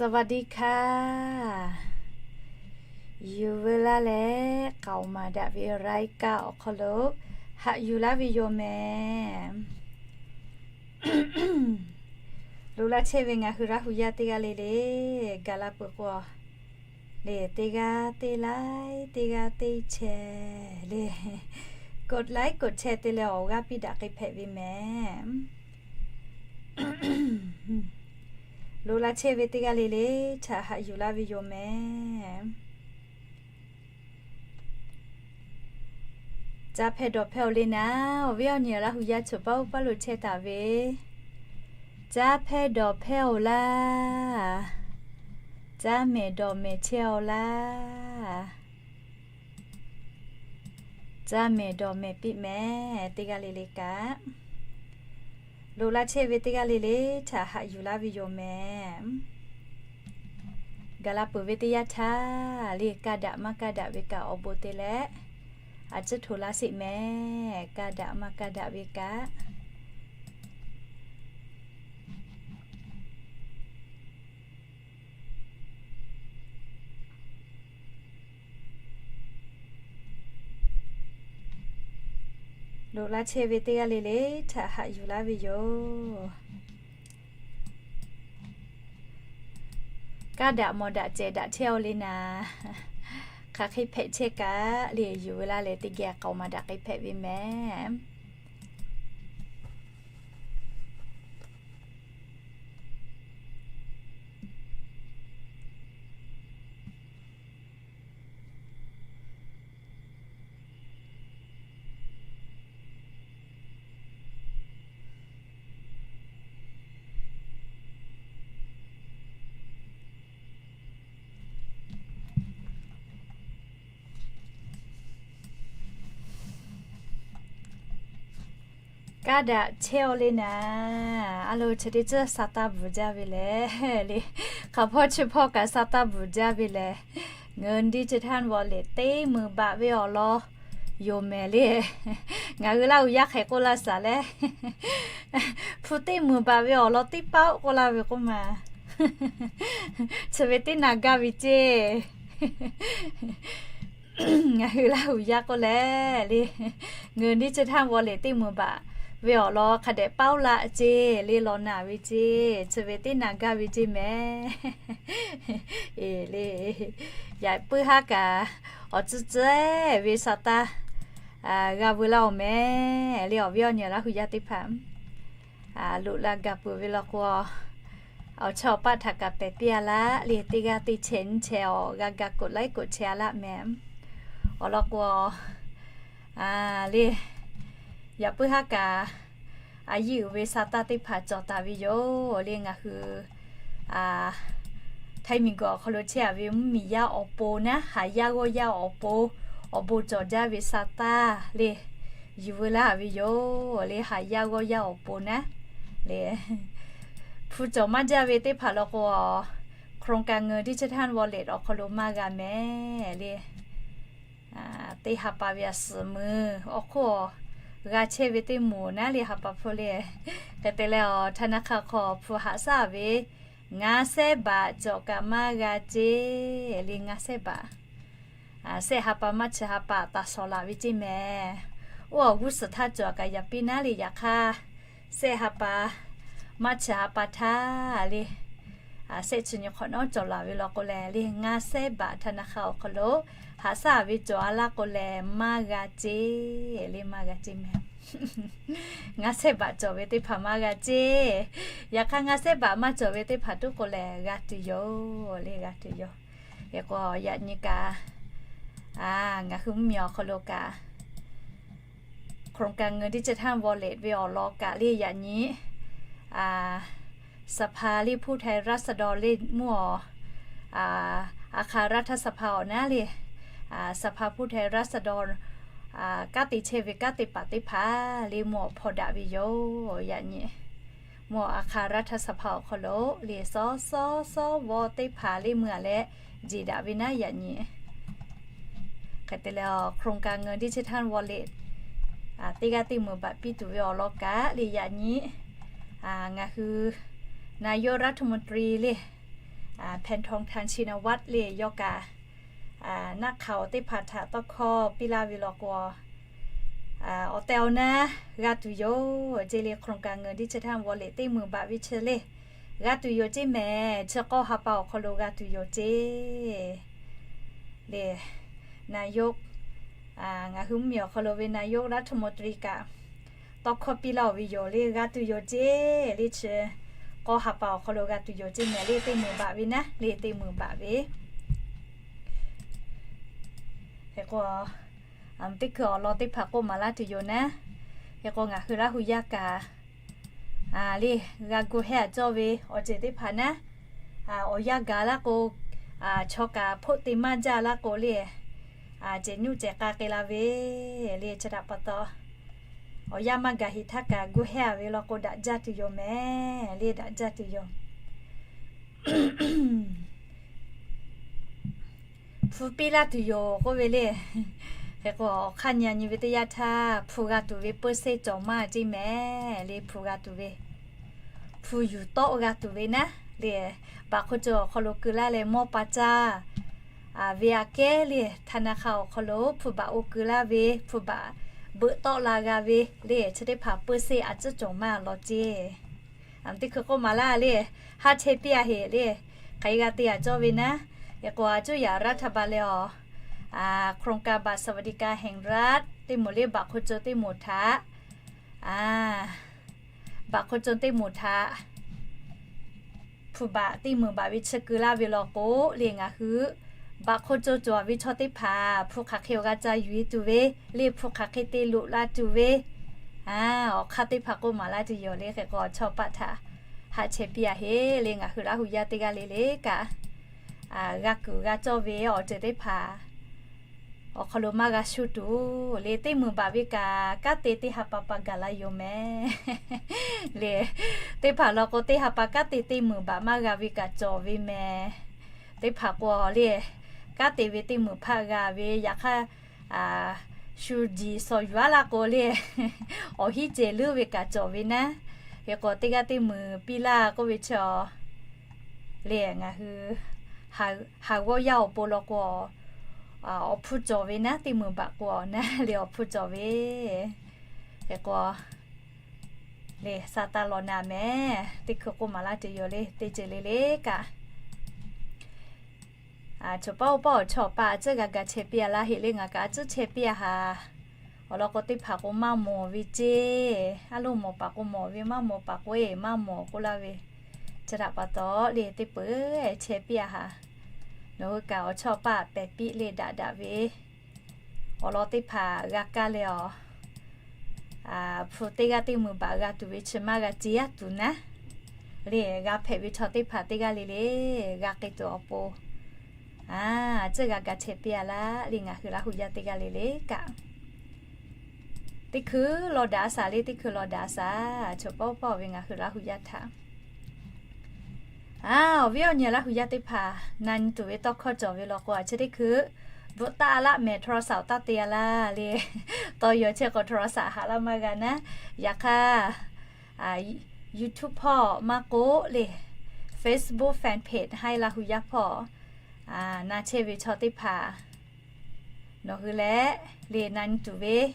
สวัสดีค่ะ Yuˬ veu laˇ leh k'aoˍ maˍ daꞈ ve รายการ awˬ hk'aw lo haꞈ yuˬ laˇ ve yoˬ mehˍ. Loꞈ la chehˇ ve ngaˬ hui Laˇ hu yaˇ teˇ g'aˇ le le, gaˬ la peuˬ k'o, le teˇ g'aˇ teˇ like, teˇ g'aˇ teˇ share le, กดไลค์ กดแชร์ te leh awˬ g'aˇ piˇ daꞈ k'ai hpehꞈ ve mehˍ. Loꞈ la chehˇ ve teˇ g'aˇ le le htaꞈ haꞈ yuˬ laˇ ve yoˬ mehˍ. Caˇ hpehˇ dawˬ hpehˇ-oˬ le naˍ, awˬ viˉ awˬ nyi Laˇ hu yaˇ choˬ paˇ oˇ paˇ lo chehˇ taˍ ve. Caˇ hpehˇ dawˬ hpehˇ-oˬ laˇ. Caˇ mehˍ dawˬ mehˍ chehˇ-oˬ laˇ. Caˇ mehˍ dawˬ mehˍ piˇ mehˍ teˇ g'aˇ le le kaꞈ. Loꞈ la chehˇ ve teˇ g'aˇ le le htaꞈ haꞈ yuˬ laˇ ve yoˬ mehˍ. Gaˬ la peuˬ ve teˇ yanˇ htaˇ le, kaˇ daꞈ maˇ kaˇ daꞈ ve kaꞈ awˬ bon te leh, a ciˉ hto laˇ sheˍ mehˍ. Kaˇ daꞈ maˇ kaˇ daꞈ ve kaꞈ. Loꞈ la chehˇ ve teˇ g'aˇ le le htaꞈ haꞈ yuˬ laˇ ve yoˬ. Kaˇ daꞈ mawˬ daꞈ cehˬ daꞈ chehˇ-oˬ le naˍ, hk'aˬ hk'e hpehꞈ chehˇ kaꞈ le, yuˬ veu laˇ leh teˇ geh k'aoˍ maˍ daꞈ k'ai hpehꞈ ve mehˍ. Kaˇ daꞈ chehˇ-oˬ le naˍ, a lo chi teˇ tcuhˇ sa taˇ bvuhˬ jaˇ ve lehˬ le, hk'aˬ hpawˇ chi hpawˇ kaꞈ sa taˇ bvuhˬ jaˇ ve lehˬ, เงินดิจิทัลวอลเล็ต teˇ meunˍ baꞈ ve awˬ lawn yoˬ mehˍ le. Ngaˬ hui Laˇ hu yaˇ hk'e k'oˆ laˇ shaˍ leh, hpu teˇ meunˍ baꞈ ve awˬ lawn teˇ paˆ-oˆ k'oˆ laˇ ve k'oˆ ma, chi ve teˇ na gaˇ ve ceˇ. Ngaˬ hui Laˇ hu yaˇ k'oˆ leh le, เงินดิจิทัลวอลเล็ต teˇ meunˍ baꞈ ve awˬ lawn hk'a dehꞈ paˆ-oˆ laˇ ceˇ le, law naˬ ve ceˇ, chi ve teˇ na gaˇ ve ceˇ mehˍ. Eˬ le, yaꞈ puiˉ haˉ kaꞈ awˬ tcuhˉ tcuhˉ ve sa taˇ g'a veu laˇ-oˬ mehˍ le, awˬ viˉ awˬ nyi Laˇ hu yaˇ teˇ hpaˍ. Loꞈ la gaˬ peuˬ ve law k'o, awˬ chawˇ awˬ paˆ htaꞈ kaꞈ pehˬ piˇ-a laˇ le, teˇ g'aˇ teˇ chehˇ nyi chehˇ awˬ g'a ga กดไลค์ กดแชร์ laˇ mehˍ. Awˬ lawn k'o, le, yaꞈ puiˉ haˉ kaꞈ a yiˇ uiˍ ve sa taˇ teˇ hpaˍ cawˬ taˍ ve yoˬ le. Ngaˬ hui Htaiˇ miˬ guiˬ awˬ hk'aw lo chehˇ-a ve mvuhˇmiˬ yaˇ awˬ pon naˉ, haˍ yaˇ g'awˇ yaˇ awˬ pon, awˬ bon cawˬ jaˇ ve sa taˇ le, yuˬ veu laˇ ve yoˬ le. Haˍ yaˇ g'awˇ yaˇ awˬ pon naˉ le, hpu cawˬ maˇ jaˇ ve teˇ hpaˍ law k'o, โครงการเงินดิจิทัลวอลเล็ต awˬ hk'aw lo maˇ g'a mehˍ le. Teˇ ha pa ve a suhˍ meuˇ awˬ hk'oˆ g'a chehˇ ve teˇ moˍ naˉ le, ha pa hpfuhˇ le. Hk'e te leh, ธนาคาร awˬ hk'aw hpu haꞈ shaˉ ve ngaˇ sehˉ baꞈ cawˬ kaꞈ maˇ g'a ceˇ le, ngaˇ sehˉ baꞈ. Sehˆ ha pa maˇ chi ha pa taˍ shawˍ laˬ ve ceˇ mehˍ. Oˇ awˬ g'uˇ suhˍ htaˇ cawˬ kaꞈ yaꞈ piˇ naˉ le, yaꞈ hk'aˇ sehˆ ha pa maˇ chi ha pa htaˇ le, sehˆ chi nyi hk'awꞈ nawˉ cawˬ laˬ ve law k'o leh le, ngaˇ sehˉ baꞈ ธนาคาร awˬ hk'aw lo haꞈ shaˉ ve cawˬ-a laˇ k'o leh maˇ g'a ceˇ le, maˇ g'a ceˇ mehˍ. Ngaˇ sehˉ baꞈ cawˬ ve teˇ hpaˍ maˇ g'a ceˇ. Yaꞈ hk'aˇ ngaˇ sehˉ baꞈ maˇ cawˬ ve teˇ hpaˍ tuˉ k'o leh g'a tuˬ yoˬ le, g'a tuˬ yoˬ. Hk'e k'o yaꞈ nyi kaꞈ ngaˬ hui mvuhˇmiˬ awˬ hk'aw lo kaꞈ โครงการเงินดิจิทัลวอลเล็ต ve awˬ lawn kaꞈ le yaꞈ nyi สภา le ผู้แทนราษฎร le mvuhˇ awˬ อาคารรัฐสภา awˬ naˉ le, สภาผู้แทนราษฎร kanˉ te chehˇ ve kanˉ te paˍ teˇ hpaˍ le mvuhˇ awˬ hpaw daꞈ ve yoˬ. Yaꞈ nyi mvuhˇ awˬ อาคารรัฐสภา awˬ hk'aw lo le สส สว teˇ hpaˍ le mui-a leh jeˬ daꞈ ve naˉ yaꞈ nyi. Hk'e te leh, โครงการเงินดิจิทัลวอลเล็ต teˇ g'aˇ teˇ meunˍ baꞈ piˇ tuˬ ve awˬ lawn kaꞈ le yaꞈ nyi ngaˬ hui นายกรัฐมนตรี le แผ่นทอง ทักษิณวัตร le yawˇ kaꞈ, naˆ hk'aoˍ teˇ hpaˍ htaꞈ tawˇ hkawˇ piˇ laˇ ve law k'o, awˬ tehˬ awˬ na g'a tuˬ yoˬ ceˇ le. โครงการเงินดิจิทัลวอลเล็ต teˇ meunˍ baꞈ ve chi le g'a tuˬ yoˬ ceˇ mehˍ. Chi k'awˇ ha pa awˬ hk'aw lo g'a tuˬ yoˬ ceˇ le. นายก, ngaˬ hui mvuhˇmiˬ awˬ hk'aw lo ve นายกรัฐมนตรี kaꞈ tawˇ hkawˇ piˇ laˇ-oˬ ve yoˬ le, g'a tuˬ yoˬ ceˇ le. Chi k'awˇ ha pa awˬ hk'aw lo g'a tuˬ yoˬ ceˇ mehˍ le, teˇ meunˍ baꞈ ve naˉ le, teˇ meunˍ baꞈ ve. Hk'e k'o, teˇ hkui awˬ lawn teˇ hpaˍ k'oˆ maˍ laˇ tuˬ yoˬ naˉ. Hk'e k'o ngaˬ hui Laˇ hu yaˇ kaꞈ le g'a gu hehˉ a cawˇ ve awˬ ceuˬ teˇ hpaˍ naˉ, awˬ yanˇ gaˬ laˇ k'o, chaw kaꞈ hpoˆ te maˇ jaˇ laˇ k'o le, cehˬ nuˆ cehˬ k'a k'ai la ve le. Chi htaꞈ pa taw, awˬ yanˇ maˇ gaˬ heˍ htaˇ kaꞈ gu hehˉ a ve law k'o, daꞈ jaˇ tuˬ yoˬ mehˍ le, daꞈ jaˇ tuˬ yoˬ. Hpu piˇ laˇ tuˬ yoˬ k'oˆ ve le. Hk'e k'o, awˬ hk'aˇ nyi a nyi ve teˇ yanˇ htaˇ, hpu g'a tuˬ ve เปอร์เซ็นต์ cawˬ maˇ ceˇ mehˍ le. Hpu g'a tuˬ ve, hpu yuˬ tawˆ g'a tuˬ ve naˉ le, baꞈ hk'oˆ cawˬ awˬ hk'aw lo keu laˇ leh mawˇ pa caˇ ve aꞈ kehˉ le, ธนาคาร awˬ hk'aw lo hpu baꞈ oˇ keu laˇ ve, hpu baꞈ beuꞈ tawˆ la g'a ve le, chi teˇ hpaˍ เปอร์เซ็นต์ a ciˉ cawˬ maˇ law ceˇ. Teˇ hkui k'oˆ maˍ laˇ le, haˉ chehˇ piˇ a heˍ le. Hk'aˬ e g'a te a cawˇ ve naˉ, hk'e k'o a cuˇ yaꞈ รัฐบาล leh awˬ, โครงการบัตรสวัสดิการแห่งรัฐ teˇ moˍ le, baꞈ hk'oˆ cawˬ teˇ moˍ htaꞈ, baꞈ hk'oˆ cawˬ teˇ moˍ htaꞈ hpu baꞈ teˇ meunˍ baꞈ ve chi keu laˇ ve law k'o le, ngaˬ hui baꞈ hk'oˆ cawˬ cawˬ ve chaw teˇ hpaˍ hpu hk'aˬ hk'e awˬ g'a ca yuˬ e tuˬ ve le, hpu hk'aˬ hk'e te loꞈ la tuˬ ve awˬ hk'aˇ teˇ hpaˍ k'oˆ maˍ laˇ tuˬ yoˬ le. Hk'e k'o, chaw paˆ htaꞈ haˆ chehˇ piˇ a heˍ le. Ngaˬ hui Laˇ hu yaˇ teˇ g'aˇ le le kaꞈ, g'a kuiˬ g'a cawˇ ve awˬ ceuˬ teˇ hpaˍ awˬ hk'aw lo maˇ g'a shu tuˬ le, teˇ meunˍ baꞈ ve kaꞈ kanˉ te teˇ ha pa pa gaˬ la yoˬ mehˍ le. Teˇ hpaˍ law k'o, teˇ ha pa kanˉ te teˇ meunˍ baꞈ maˇ g'a ve kaꞈ cawˬ ve mehˍ. Teˇ hpaˍ k'o le, kanˉ te ve teˇ meunˍ hpaˆ g'a ve, yaꞈ hk'aˇ shu jiˬ shawˍ yuˬ aˉ laˇ k'o le, awˬ hinˉ cehˬ leuˉ ve kaꞈ cawˬ ve naˉ. Hk'e k'o, teˇ g'aˇ teˇ meunˍ piˇ laˇ k'oˆ ve chi a le, ngaˬ hui haˍ g'awˇ yaˇ awˬ pon law k'o, awˬ hpu cawˬ ve naˉ, teˇ meunˍ baꞈ k'o naˉ le, awˬ hpu cawˬ ve. Hk'e k'o le, sa taˇ law na mehˍ. Teˇ hkui k'oˆ maˍ laˇ tuˬ yoˬ le, teˇ ceuˬ le le kaꞈ, chaw paˆ oˇ paˆ awˬ chawˇ awˬ pa a ciˉ g'a ga chehˇ piˇ a laˇ heˍ le. Ngaˬ kaꞈ a ciˉ chehˇ piˇ a haˍ. Awˬ lawn k'o, teˇ hpaˍ k'o maˇ mawˬ ve ceˇ, a loˇ mawˬ paˍ k'o mawˬ ve, maˇ mawˬ paˍ k'o e maˇ mawˬ k'oˆ laˇ ve. Chi htaꞈ pa taw le, teˇ peuˬ chehˇ piˇ a haˍ. Nawˬ hui kaꞈ awˬ chawˇ paˆ pehˬ piˇ le, daꞈ daꞈ ve awˬ lawn teˇ hpaˍ g'a kaˇ leh awˬ, hpu teˇ g'aˇ teˇ meunˍ baꞈ g'a tuˬ ve chi maˇ g'a ce yaˇ tuˬ naˉ le, g'a hpehꞈ ve chaw teˇ hpaˍ teˇ g'aˇ le le g'a k'ai tuˬ awˬ pon, a ciˉ g'a ga chehˇ piˇ a laˇ le, ngaˬ hui Laˇ hu yaˇ teˇ g'aˇ le le kaꞈ. Teˇ hkui law daꞈ a shaˍ le, teˇ hkui law daꞈ a shaˍ. Chaw paˆ oˇ paˆ ve ngaˬ hui Laˇ hu yaˇ htaꞈ, a, awˬ viˉ awˬ nyi Laˇ hu yaˇ teˇ hpaˍ, na nyi tuˬ ve tawˇ hkawˇ cawˬ ve law k'o, a chi teˇ hkui bvuhꞈ taˆ a laˇ mehˍ, โทรศัพท์ taˇ te a laˇ le. Tawˇ yaw chehˇ k'o โทรศัพท์ haꞈ laˇ maˇ g'a naˉ. Yaꞈ hk'aˇ, YouTube hpawˇ maˇ k'oˆ le, Facebook fan page Haiˉ Laˇ hu yaˇ hpawˇ na chehˇ ve chaw teˇ hpaˍ, nawˬ hui leh le na nyi tuˬ ve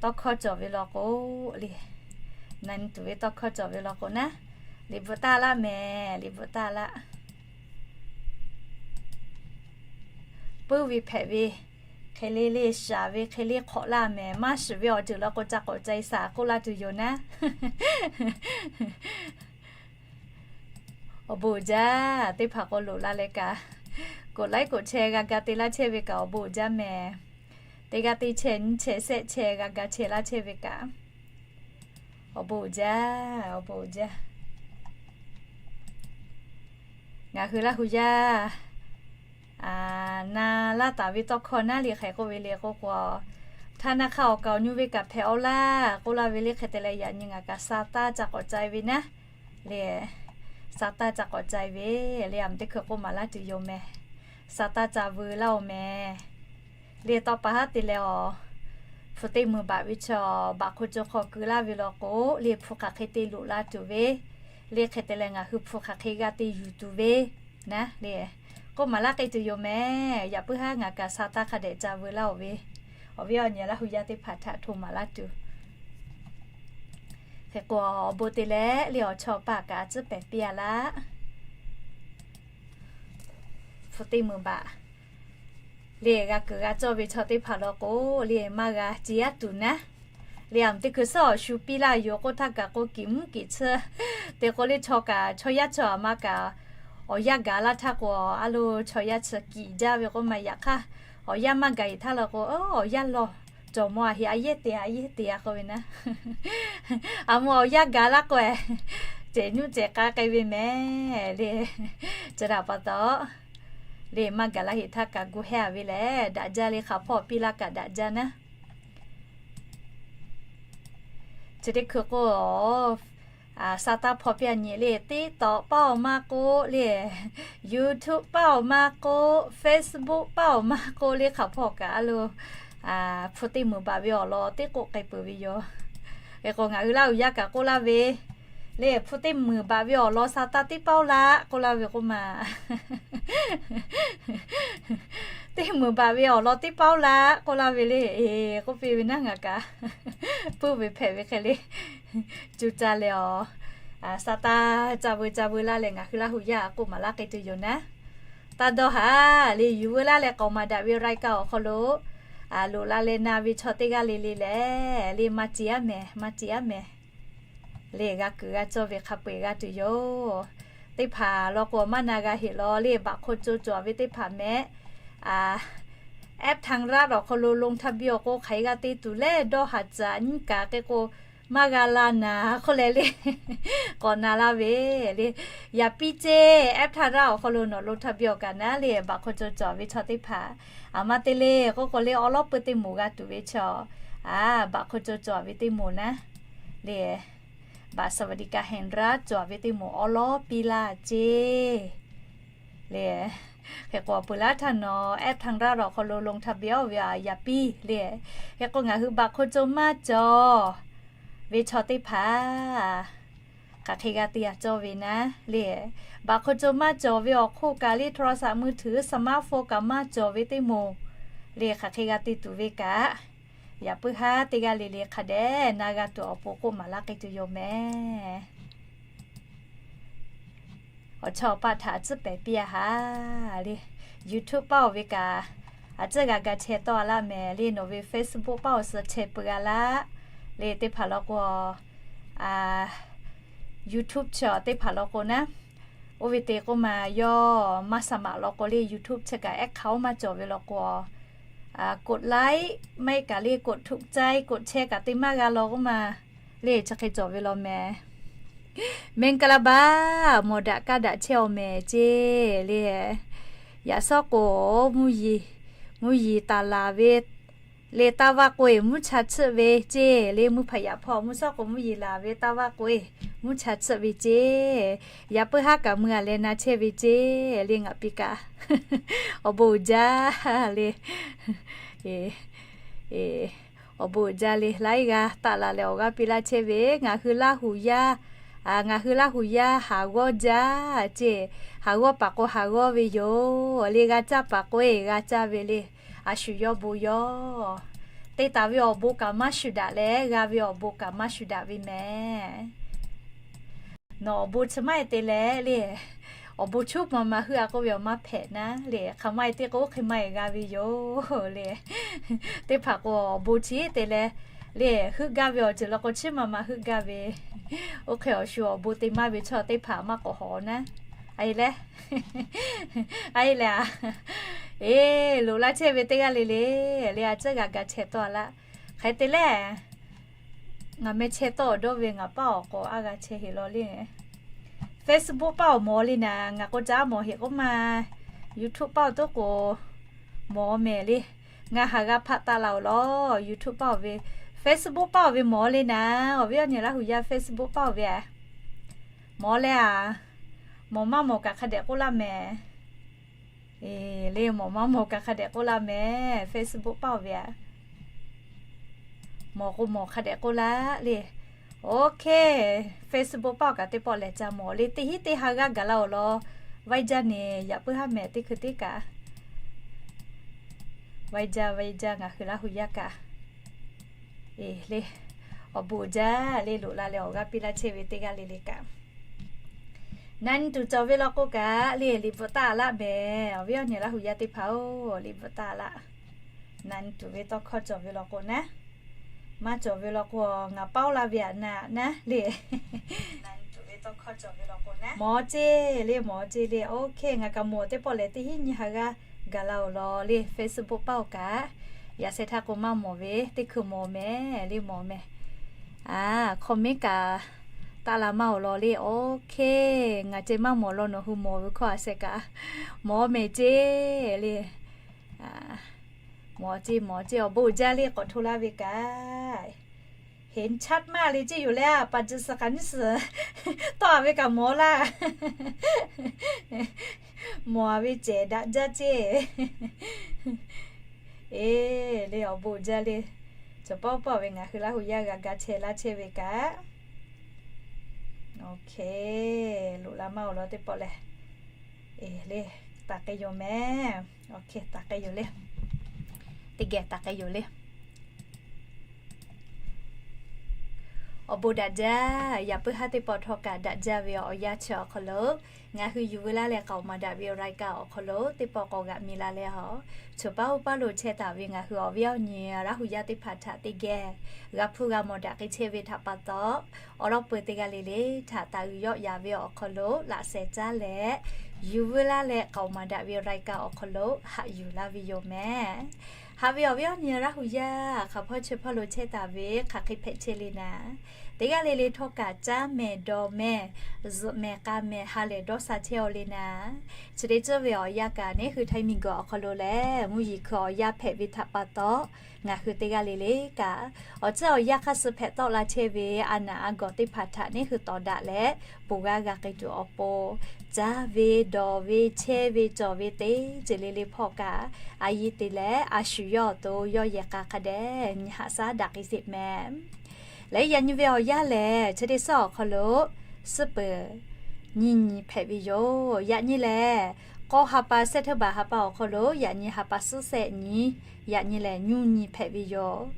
tawˇ hkawˇ cawˬ ve law k'o le, na nyi tuˬ ve tawˇ hkawˇ cawˬ ve law k'o naˉ, liꞈ bvuhꞈ taˆ laˇ mehˍ, liꞈ bvuhꞈ taˆ laˇ. Puiˉ ve hpehꞈ ve hk'e le le, shaˍ ve hk'e le hk'awꞈ laˇ mehˍ. Maˇ shiˍ ve awˬ ceuˬ law k'o ca k'awꞈ ca e shaˍ k'oˆ laˇ tuˬ yoˬ naˉ. Awˬ bon uiˍ jaˇ. Teˇ hpaˍ k'o loꞈ la leh kaꞈ, กดไลค์ กดแชร์ g'a ga te laˇ chehˇ ve kaꞈ awˬ bon uiˍ jaˇ mehˍ. Teˇ g'aˇ teˇ chehˇ nyiˇ chehˇ shehˆ chehˇ g'a ga chehˇ laˇ chehˇ ve kaꞈ, awˬ bon uiˍ jaˇ, awˬ bon uiˍ jaˇ. Ngaˬ hui Laˇ hu yaˇ na laˇ taˍ ve tawˇ hkawˇ naˉ le, hk'e k'oˆ ve le k'oˆ k'o, ธนาคาร awˬ kaˍ awˬ nyu ve kaꞈ hpehꞈ aw laˇ k'oˆ laˇ ve le. Hk'e te leh yaꞈ nyi ngaˬ kaꞈ sa taˇ ca k'awꞈ ca e ve naˉ le, sa taˇ ca k'awꞈ ca e ve le. A mvuhˇ teˇ hkui k'oˆ maˍ laˇ tuˬ yoˬ mehˍ. Sa taˇ ca veu laˇ oˬ mehˍ le. Tawˇ pa haˉ te leh awˬ, hpu teˇ meunˍ baꞈ ve chaw, baꞈ hk'oˆ cawˬ hk'aw keu laˇ ve law k'o le, hpu hk'aˬ hk'e te loꞈ la tuˬ ve le. Hk'e te leh ngaˬ hui hpu hk'aˬ hk'e g'a te yuˬ tuˬ ve naˉ le. K'oˆ maˍ laˇ k'ai tuˬ yoˬ mehˍ. Yaꞈ puiˉ haˉ ngaˬ kaꞈ sa taˇ hk'a dehꞈ ca veu laˇ-oˬ ve, awˬ viˉ awˬ nyi Laˇ hu yaˇ teˇ hpaˍ htaꞈ hto maˍ laˇ tuˬ. Hk'e k'o, awˬ bon te leh le awˬ chawˇ paˍ kaꞈ a tcuhˉ pehˍ piˇ-a laˇ. Hpu teˇ meunˍ baꞈ le g'a kuiˬ g'a cawˇ ve chaw teˇ hpaˍ law k'o, le maˇ g'a ciˍ yaˇ tuˬ naˉ. Le a mvuhˇ teˇ hkui suhˉ awˬ shu piˇ laˇ yoˬ k'oˆ htaˇ kaꞈ k'o kiꞈ mvuhˇ kiꞈ tsuhˇ. Te k'o le chaw kaꞈ chaw yaˇ chaw aˬ ma kaꞈ awˬ yanˇ gaˬ laˇ htaˇ k'o, a lo chaw yaˇ chi kiꞈ jaˇ ve k'oˆ ma. Yaꞈ hk'aˇ awˬ yanˇ maˇ gaˬ-e htaˇ law k'o, awˬ yanˇ law cawˬ mawˬ a heꞈ a yehˇ te a yehˇ te a k'oˆ ve naˉ. A mvuhˇ awˬ yanˇ gaˬ laˇ k'o, cehˬ nuˇ cehˬ k'a k'ai ve mehˍ le. Chi htaꞈ pa taw, le maˇ gaˬ laˇ heꞈ htaˇ kaꞈ gu hehˇ a ve lehˬ, daꞈ jaˇ le hk'aˬ hpawˇ piˇ laˇ kaꞈ daꞈ jaˇ naˉ. Chi teˇ hkui k'o, sa taˇ hpaw piˇ a nyi le, TikTok paˇ-oˬ maˇ k'oˆ le, YouTube paˇ-oˬ maˇ k'oˆ, Facebook paˇ-oˬ maˇ k'oˆ le hk'aˬ hpawˇ kaꞈ a lo hpu teˇ meunˍ baꞈ ve awˬ lawn teˇ k'oˆ k'ai peuˬ ve yoˬ. Hk'e k'o ngaˬ hui Laˇ hu yaˇ kaꞈ k'oˆ laˇ ve le, hpu teˇ meunˍ baꞈ ve awˬ lawn sa taˇ teˇ paˇ-oˬ laˇ k'oˆ laˇ ve k'oˆ ma. Teˇ meunˍ baꞈ ve awˬ lawn teˇ paˇ-oˬ laˇ k'oˆ laˇ ve le. Eˬ, k'oˆ piˇ ve naˉ ngaˬ kaꞈ puiˉ ve hpehꞈ ve hk'e le. Cuˇ caˇ leh awˬ, sa taˇ ca veu ca veu laˇ leh ngaˬ hui Laˇ hu yaˇ k'oˆ maˍ laˇ k'ai tuˬ yoˬ naˉ. Taˇ dawˇ haˍ le, yuˬ veu laˇ leh k'awꞈ maˍ daꞈ ve รายการ awˬ hk'aw lo loꞈ la leh na ve chaw teˇ g'aˇ le le lehˬ le, maˇ ciˍ aˉ mehˍ, maˇ ciˍ aˉ mehˍ. Le g'a kuiˬ g'a cawˇ ve hk'a peu-eˬ g'a tuˬ yoˬ. Teˇ hpaˍ law k'o maˇ na g'a heꞈ law le, baꞈ hk'o co cawˬ ve teˇ hpaˍ mehˆ, app ทางรัฐ awˬ hk'aw lo ลงทะเบียน awˬ k'o hk'aˬ hk'e g'a te tuˬ lehˬ dawˇ haˍ caꞈ nyiˇ kaꞈ hk'e k'o maˇ g'a la naˍ hk'oˆ leh le, k'awꞈ na laˇ ve le. Yaꞈ piˇ ceˇ, app ทางรัฐ awˬ hk'aw lo nawˬ ลงทะเบียน awˬ kaꞈ naˉ le, baꞈ hk'o co cawˬ ve chaw teˇ hpaˍ, aˬ ma te le k'oˆ k'o le awˉ lawˉ peu teˇ moˍ g'a tuˬ ve chaw, baꞈ hk'o co cawˬ ve teˇ moˍ naˉ le, baꞈ สวัสดิการแห่งรัฐ cawˬ ve teˇ moˍ awˉ lawˉ piˇ laˇ ceˇ le. Hk'e k'o peuˬ laˇ htaˇ nawˬ app ทางรัฐ awˬ hk'aw lo ลงทะเบียน ve yaꞈ piˇ le. Hk'e k'o ngaˬ hui baꞈ hk'o co maˇ cawˬ ve chaw teˇ hpaˍ hk'aˬ hk'e g'a te a cawˇ ve naˉ le, baꞈ hk'o co maˇ cawˬ ve awˬ hk'oˆ kaꞈ le โทรศัพท์มือถือ สมาร์ทโฟน kaꞈ maˇ cawˬ ve teˇ moˍ le hk'aˬ hk'e g'a te tuˬ ve kaꞈ, yaꞈ puiˉ haˉ teˇ g'aˇ le le hk'a dehꞈ na g'a tuˬ awˬ pon k'oˆ maˍ laˇ k'ai tuˬ yoˬ mehˍ. Awˬ chawˇ awˬ paˆ htaꞈ a tcuhˉ pehˍ piˇ a haˍ le. YouTube paˇ-oˬ ve kaꞈ a tcuhˉ g'a ga chehˇ tawˆ a laˇ mehˍ le. Nawˬ ve Facebook paˇ-oˬ suh chehˇ peuˬ g'a laˇ le. Teˇ hpaˍ law k'o, YouTube chi teˇ hpaˍ law k'o naˉ, oˇ ve te k'oˆ ma yawˇ maˇ สมัคร law k'o le, YouTube chi kaꞈ ehˉ hk'a oˇ maˇ cawˬ ve law k'o, กดไลค์ maˇ heˆ kaꞈ le กดถูกใจ กดแชร์ kaꞈ te maˇ g'a law k'oˆ ma le. Chi hk'e cawˬ ve law mehˍ. မင်္ဂလာပါ, mawˬ daꞈ kaˇ daꞈ chehˇ-oˬ mehˍ ceˇ le. Yaꞈ shawˉ k'o mvuhˇ yeˬ, mvuhˇ yeˬ taˍ laˬ ve le taˇ vaˇ k'oˆ-e mvuhˇ cha tsuhˆ ve ceˇ le. Mvuhˇ hpaˍ yaꞈ hpawˇ mvuhˇ shawˉ k'o mvuhˇ yeˬ laˬ ve taˇ vaˇ k'oˆ-e mvuhˇ cha tsuhˆ ve ceˇ. Yaꞈ puiˉ haˉ kaꞈ mui a leh na chehˇ ve ceˇ le. Ngaˬ piˇ kaꞈ awˬ bon uiˍ jaˇ le. Awˬ bon uiˍ jaˇ le. Laiˉ g'aˇ taˆ la leh awˬ g'aˇ piˇ laˇ chehˇ ve, ngaˬ hui Laˇ hu yaˇ, ngaˬ hui Laˇ hu yaˇ haˍ g'awˇ jaˇ ceˇ. Haˍ g'awˇ paˍ k'o haˍ g'awˇ ve yoˬ le. G'a caˇ paˍ k'o-e g'a caˇ ve le. A shu yawˇ bon yawˇ te taˍ ve awˬ bon kaꞈ maˇ shuˍ daꞈ leh, g'a ve awˬ bon kaꞈ maˇ shuˍ daꞈ ve mehˍ. Nawˬ awˬ bon chi maˇ heˆ te leh le, awˬ bon chuˉ ma ma heuˆ a k'oˆ ve awˬ maˇ hpehꞈ naˉ le. Hk'aˬ ma e te k'o oˇ hk'e maˇ e g'a ve yoˬ le. Teˇ hpaˍ k'o awˬ bon chi te leh le, heuˆ gaˇ ve awˬ ceuˬ law k'o chiˉ ma ma heuˆ gaˇ ve. Oˇ hk'e awˬ shu awˬ bon te maˇ ve chaw teˇ hpaˍ maˇ k'awꞈ hawˍ naˉ. A e leh, a e leh a, eˬ, loꞈ laˇ chehˇ ve teˇ g'aˇ le le, le a tcuhˉ g'a ga chehˇ tawˆ a laˇ. Hk'e te leh, ngaˬ meh chehˇ tawˆ awˬ dawˇ ve ngaˬ paˇ awˬ k'awꞈ a g'a chehˇ heˆ law le. Facebook paˇ awˬ mawˬ le naˍ, ngaˬ k'o caˉ mawˬ heˆ k'oˆ ma. YouTube paˇ awˬ toˉ k'o mawˬ mehˍ le. Ngaˬ haˍ g'a hpaˆ taˆ la-oˬ law. YouTube paˇ awˬ ve, Facebook paˇ awˬ ve mawˬ le naˍ. Awˬ viˉ awˬ nyi Laˇ hu yaˇ Facebook paˇ awˬ ve a, mawˬ leh a, mawˬ maˇ mawˬ kaꞈ hk'a dehꞈ k'oˆ laˇ mehˍ. Eˬ, le mawˬ maˇ mawˬ kaꞈ hk'a dehꞈ k'oˆ laˇ mehˍ. Facebook paˇ awˬ ve a, mawˬ k'o mawˬ hk'a dehꞈ k'oˆ laˇ le. Okay, Facebook paˇ awˬ kaꞈ teˇ pawˆ lehˬ ca mawˬ le. Teˇ hinˉ teˇ ha g'aˇ gaˬ la-oˬ law. Vaˇ jaˇ neˬ yaꞈ puiˉ haˉ mehˍ teˇ hkui teˇ kaꞈ. Vaˇ jaˇ, vaˇ jaˇ ngaˬ hui Laˇ hu yaˇ kaꞈ. Eˬ le, awˬ bon jaˇ le, loꞈ la leh awˬ g'aˇ piˇ laˇ chehˇ ve teˇ g'aˇ le le kaꞈ. Nan tuˬ cawˬ ve law k'o kaꞈ le, liꞈ bvuhꞈ taˇ laˇ mehˍ. Awˬ viˉ awˬ nyi Laˇ hu yaˇ teˇ hpaˍ-oˬ, liꞈ bvuhꞈ taˇ laˇ. Nan tuˬ ve tawˇ hkawˇ cawˬ ve law k'o naˉ, maˇ cawˬ ve law k'o, ngaˬ paoˇ la ve aꞈ na naˉ le. Mawˬ ceˇ le, mawˬ ceˇ le. OK, ngaˬ kaꞈ mawˬ teˇ pawˆ lehˬ, teˇ hinˉ nyi ha g'aˇ gaˬ la-oˬ law le. Facebook paˇ-oˬ kaꞈ, yaꞈ sheh htaˇ k'o maˇ mawˬ ve teˇ hkui mawˬ mehˍ le, mawˬ mehˍ. A, comment kaꞈ taˇ la maˇ-oˬ law le. OK, ngaˬ ceh maˇ mawˬ law nawˬ hui mawˬ ve hkawˇ a sheh kaꞈ mawˬ mehˍ ceˇ le. Mawˬ ceˇ, mawˬ ceˇ, awˬ bon jaˇ le k'awꞈ hto laˇ ve kaꞈ. Heˍ chaˇ maˇ le ceˇ yoˬ le, a pa tcuh suh k'aˬ nyiˇ suhˍ tawˆ a ve kaꞈ mawˬ laˇ. Mawˬ a ve cehˬ daꞈ jaˇ ceˇ. Eˬ le, awˬ bon jaˇ le. Cawˬ paˇ paˇ ve ngaˬ hui Laˇ hu yaˇ g'a ga chehˇ laˇ chehˇ ve kaꞈ. OK, loꞈ la maˇ-oˬ law teˇ pawˆ lehˬ. Eˬ le, taˍ k'ai yoˬ mehˍ. OK, taˍ k'ai yoˬ le. Teˇ geh taˍ k'ai yoˬ le. Awˬ bon daꞈ jaˇ, yaꞈ puiˉ haˉ teˇ pawˆ htawˇ kaꞈ daꞈ jaˇ ve awˬ yanˇ chi awˬ hk'aw lo ngaˬ hui yuˬ veu laˇ leh k'aoˍ maˍ daꞈ ve รายการ awˬ hk'aw lo teˇ pawˆ k'awꞈ g'aꞈ mi la leh, a, choˬ paˇ oˇ paˇ lo chehˇ taˍ ve ngaˬ hui awˬ viˉ awˬ nyi Laˇ hu yaˇ teˇ hpaˍ htaꞈ teˇ geh g'a hpuˇ g'a mawˬ daꞈ k'ai chehˇ ve htaꞈ pa taw, awˬ lawn peuˬ teˇ g'aˇ le le htaꞈ taˍ uiˍ yawˆ yaˍ ve awˬ hk'aw lo laꞈ sheh caˉ leh, yuˬ veu laˇ leh k'aoˍ maˍ daꞈ ve รายการ awˬ hk'aw lo haꞈ yuˬ laˇ ve yoˬ mehˍ. Haꞈ ve awˬ viˉ awˬ nyi Laˇ hu yaˇ hk'aˬ hpawˇ chi hpawˇ lo chehˇ taˍ ve hk'aˬ hk'e hpehꞈ chehˇ le naˍ, teˇ g'aˇ le le htawˇ kaꞈ caˉ mehˍ dawˬ mehˍ, zuhꞈ mehˍ k'a mehˍ ha lehˬ dawˇ sha chehˇ-oˆ le naˍ. Chi teˇ ceuˬ ve awˬ yanˇ kaꞈ neˉ hui Htaiˇ miˬguiˬ awˬ hk'aw lo lehˬ mvuhˇ yeˬ hkui awˬ yanˇ hpehꞈ ve htaꞈ pa taw, ngaˬ hui teˇ g'aˇ le le kaꞈ awˬ ceuˬ awˬ yanˇ hk'aˇ suh hpehꞈ tawˆ la chehˇ ve a naˍ a gawˬ teˇ hpaˍ htaꞈ neˉ hui tawˍ daꞈ leh, ponˬ g'aˇ g'a k'ai tuˬ awˬ pon, caˇ ve dawˬ ve chehˇ ve cawˬ ve teˇ ceuˬ le le hpawˇ kaꞈ, a yiˇ te leh a shu yawˇ awˬ to yawˇ yehˬ k'a hk'a dehꞈ nyi haꞈ shaˉ daꞈ k'ai sheˍ mehˍ. Leh yaꞈ nyi ve awˬ yanˇ lehˬ, chi teˇ suhˉ awˬ hk'aw lo suhˉ peuˍ nyiˇ nyi hpehꞈ ve yoˬ. Yaꞈ nyi lehˬ, k'awˇ ha pa sehˉ hteˇ baˬ ha pa awˬ hk'aw lo yaꞈ nyi ha pa suhˉ sehˆ nyi, yaꞈ nyi lehˬ nyiˇ nyi hpehꞈ ve yoˬ.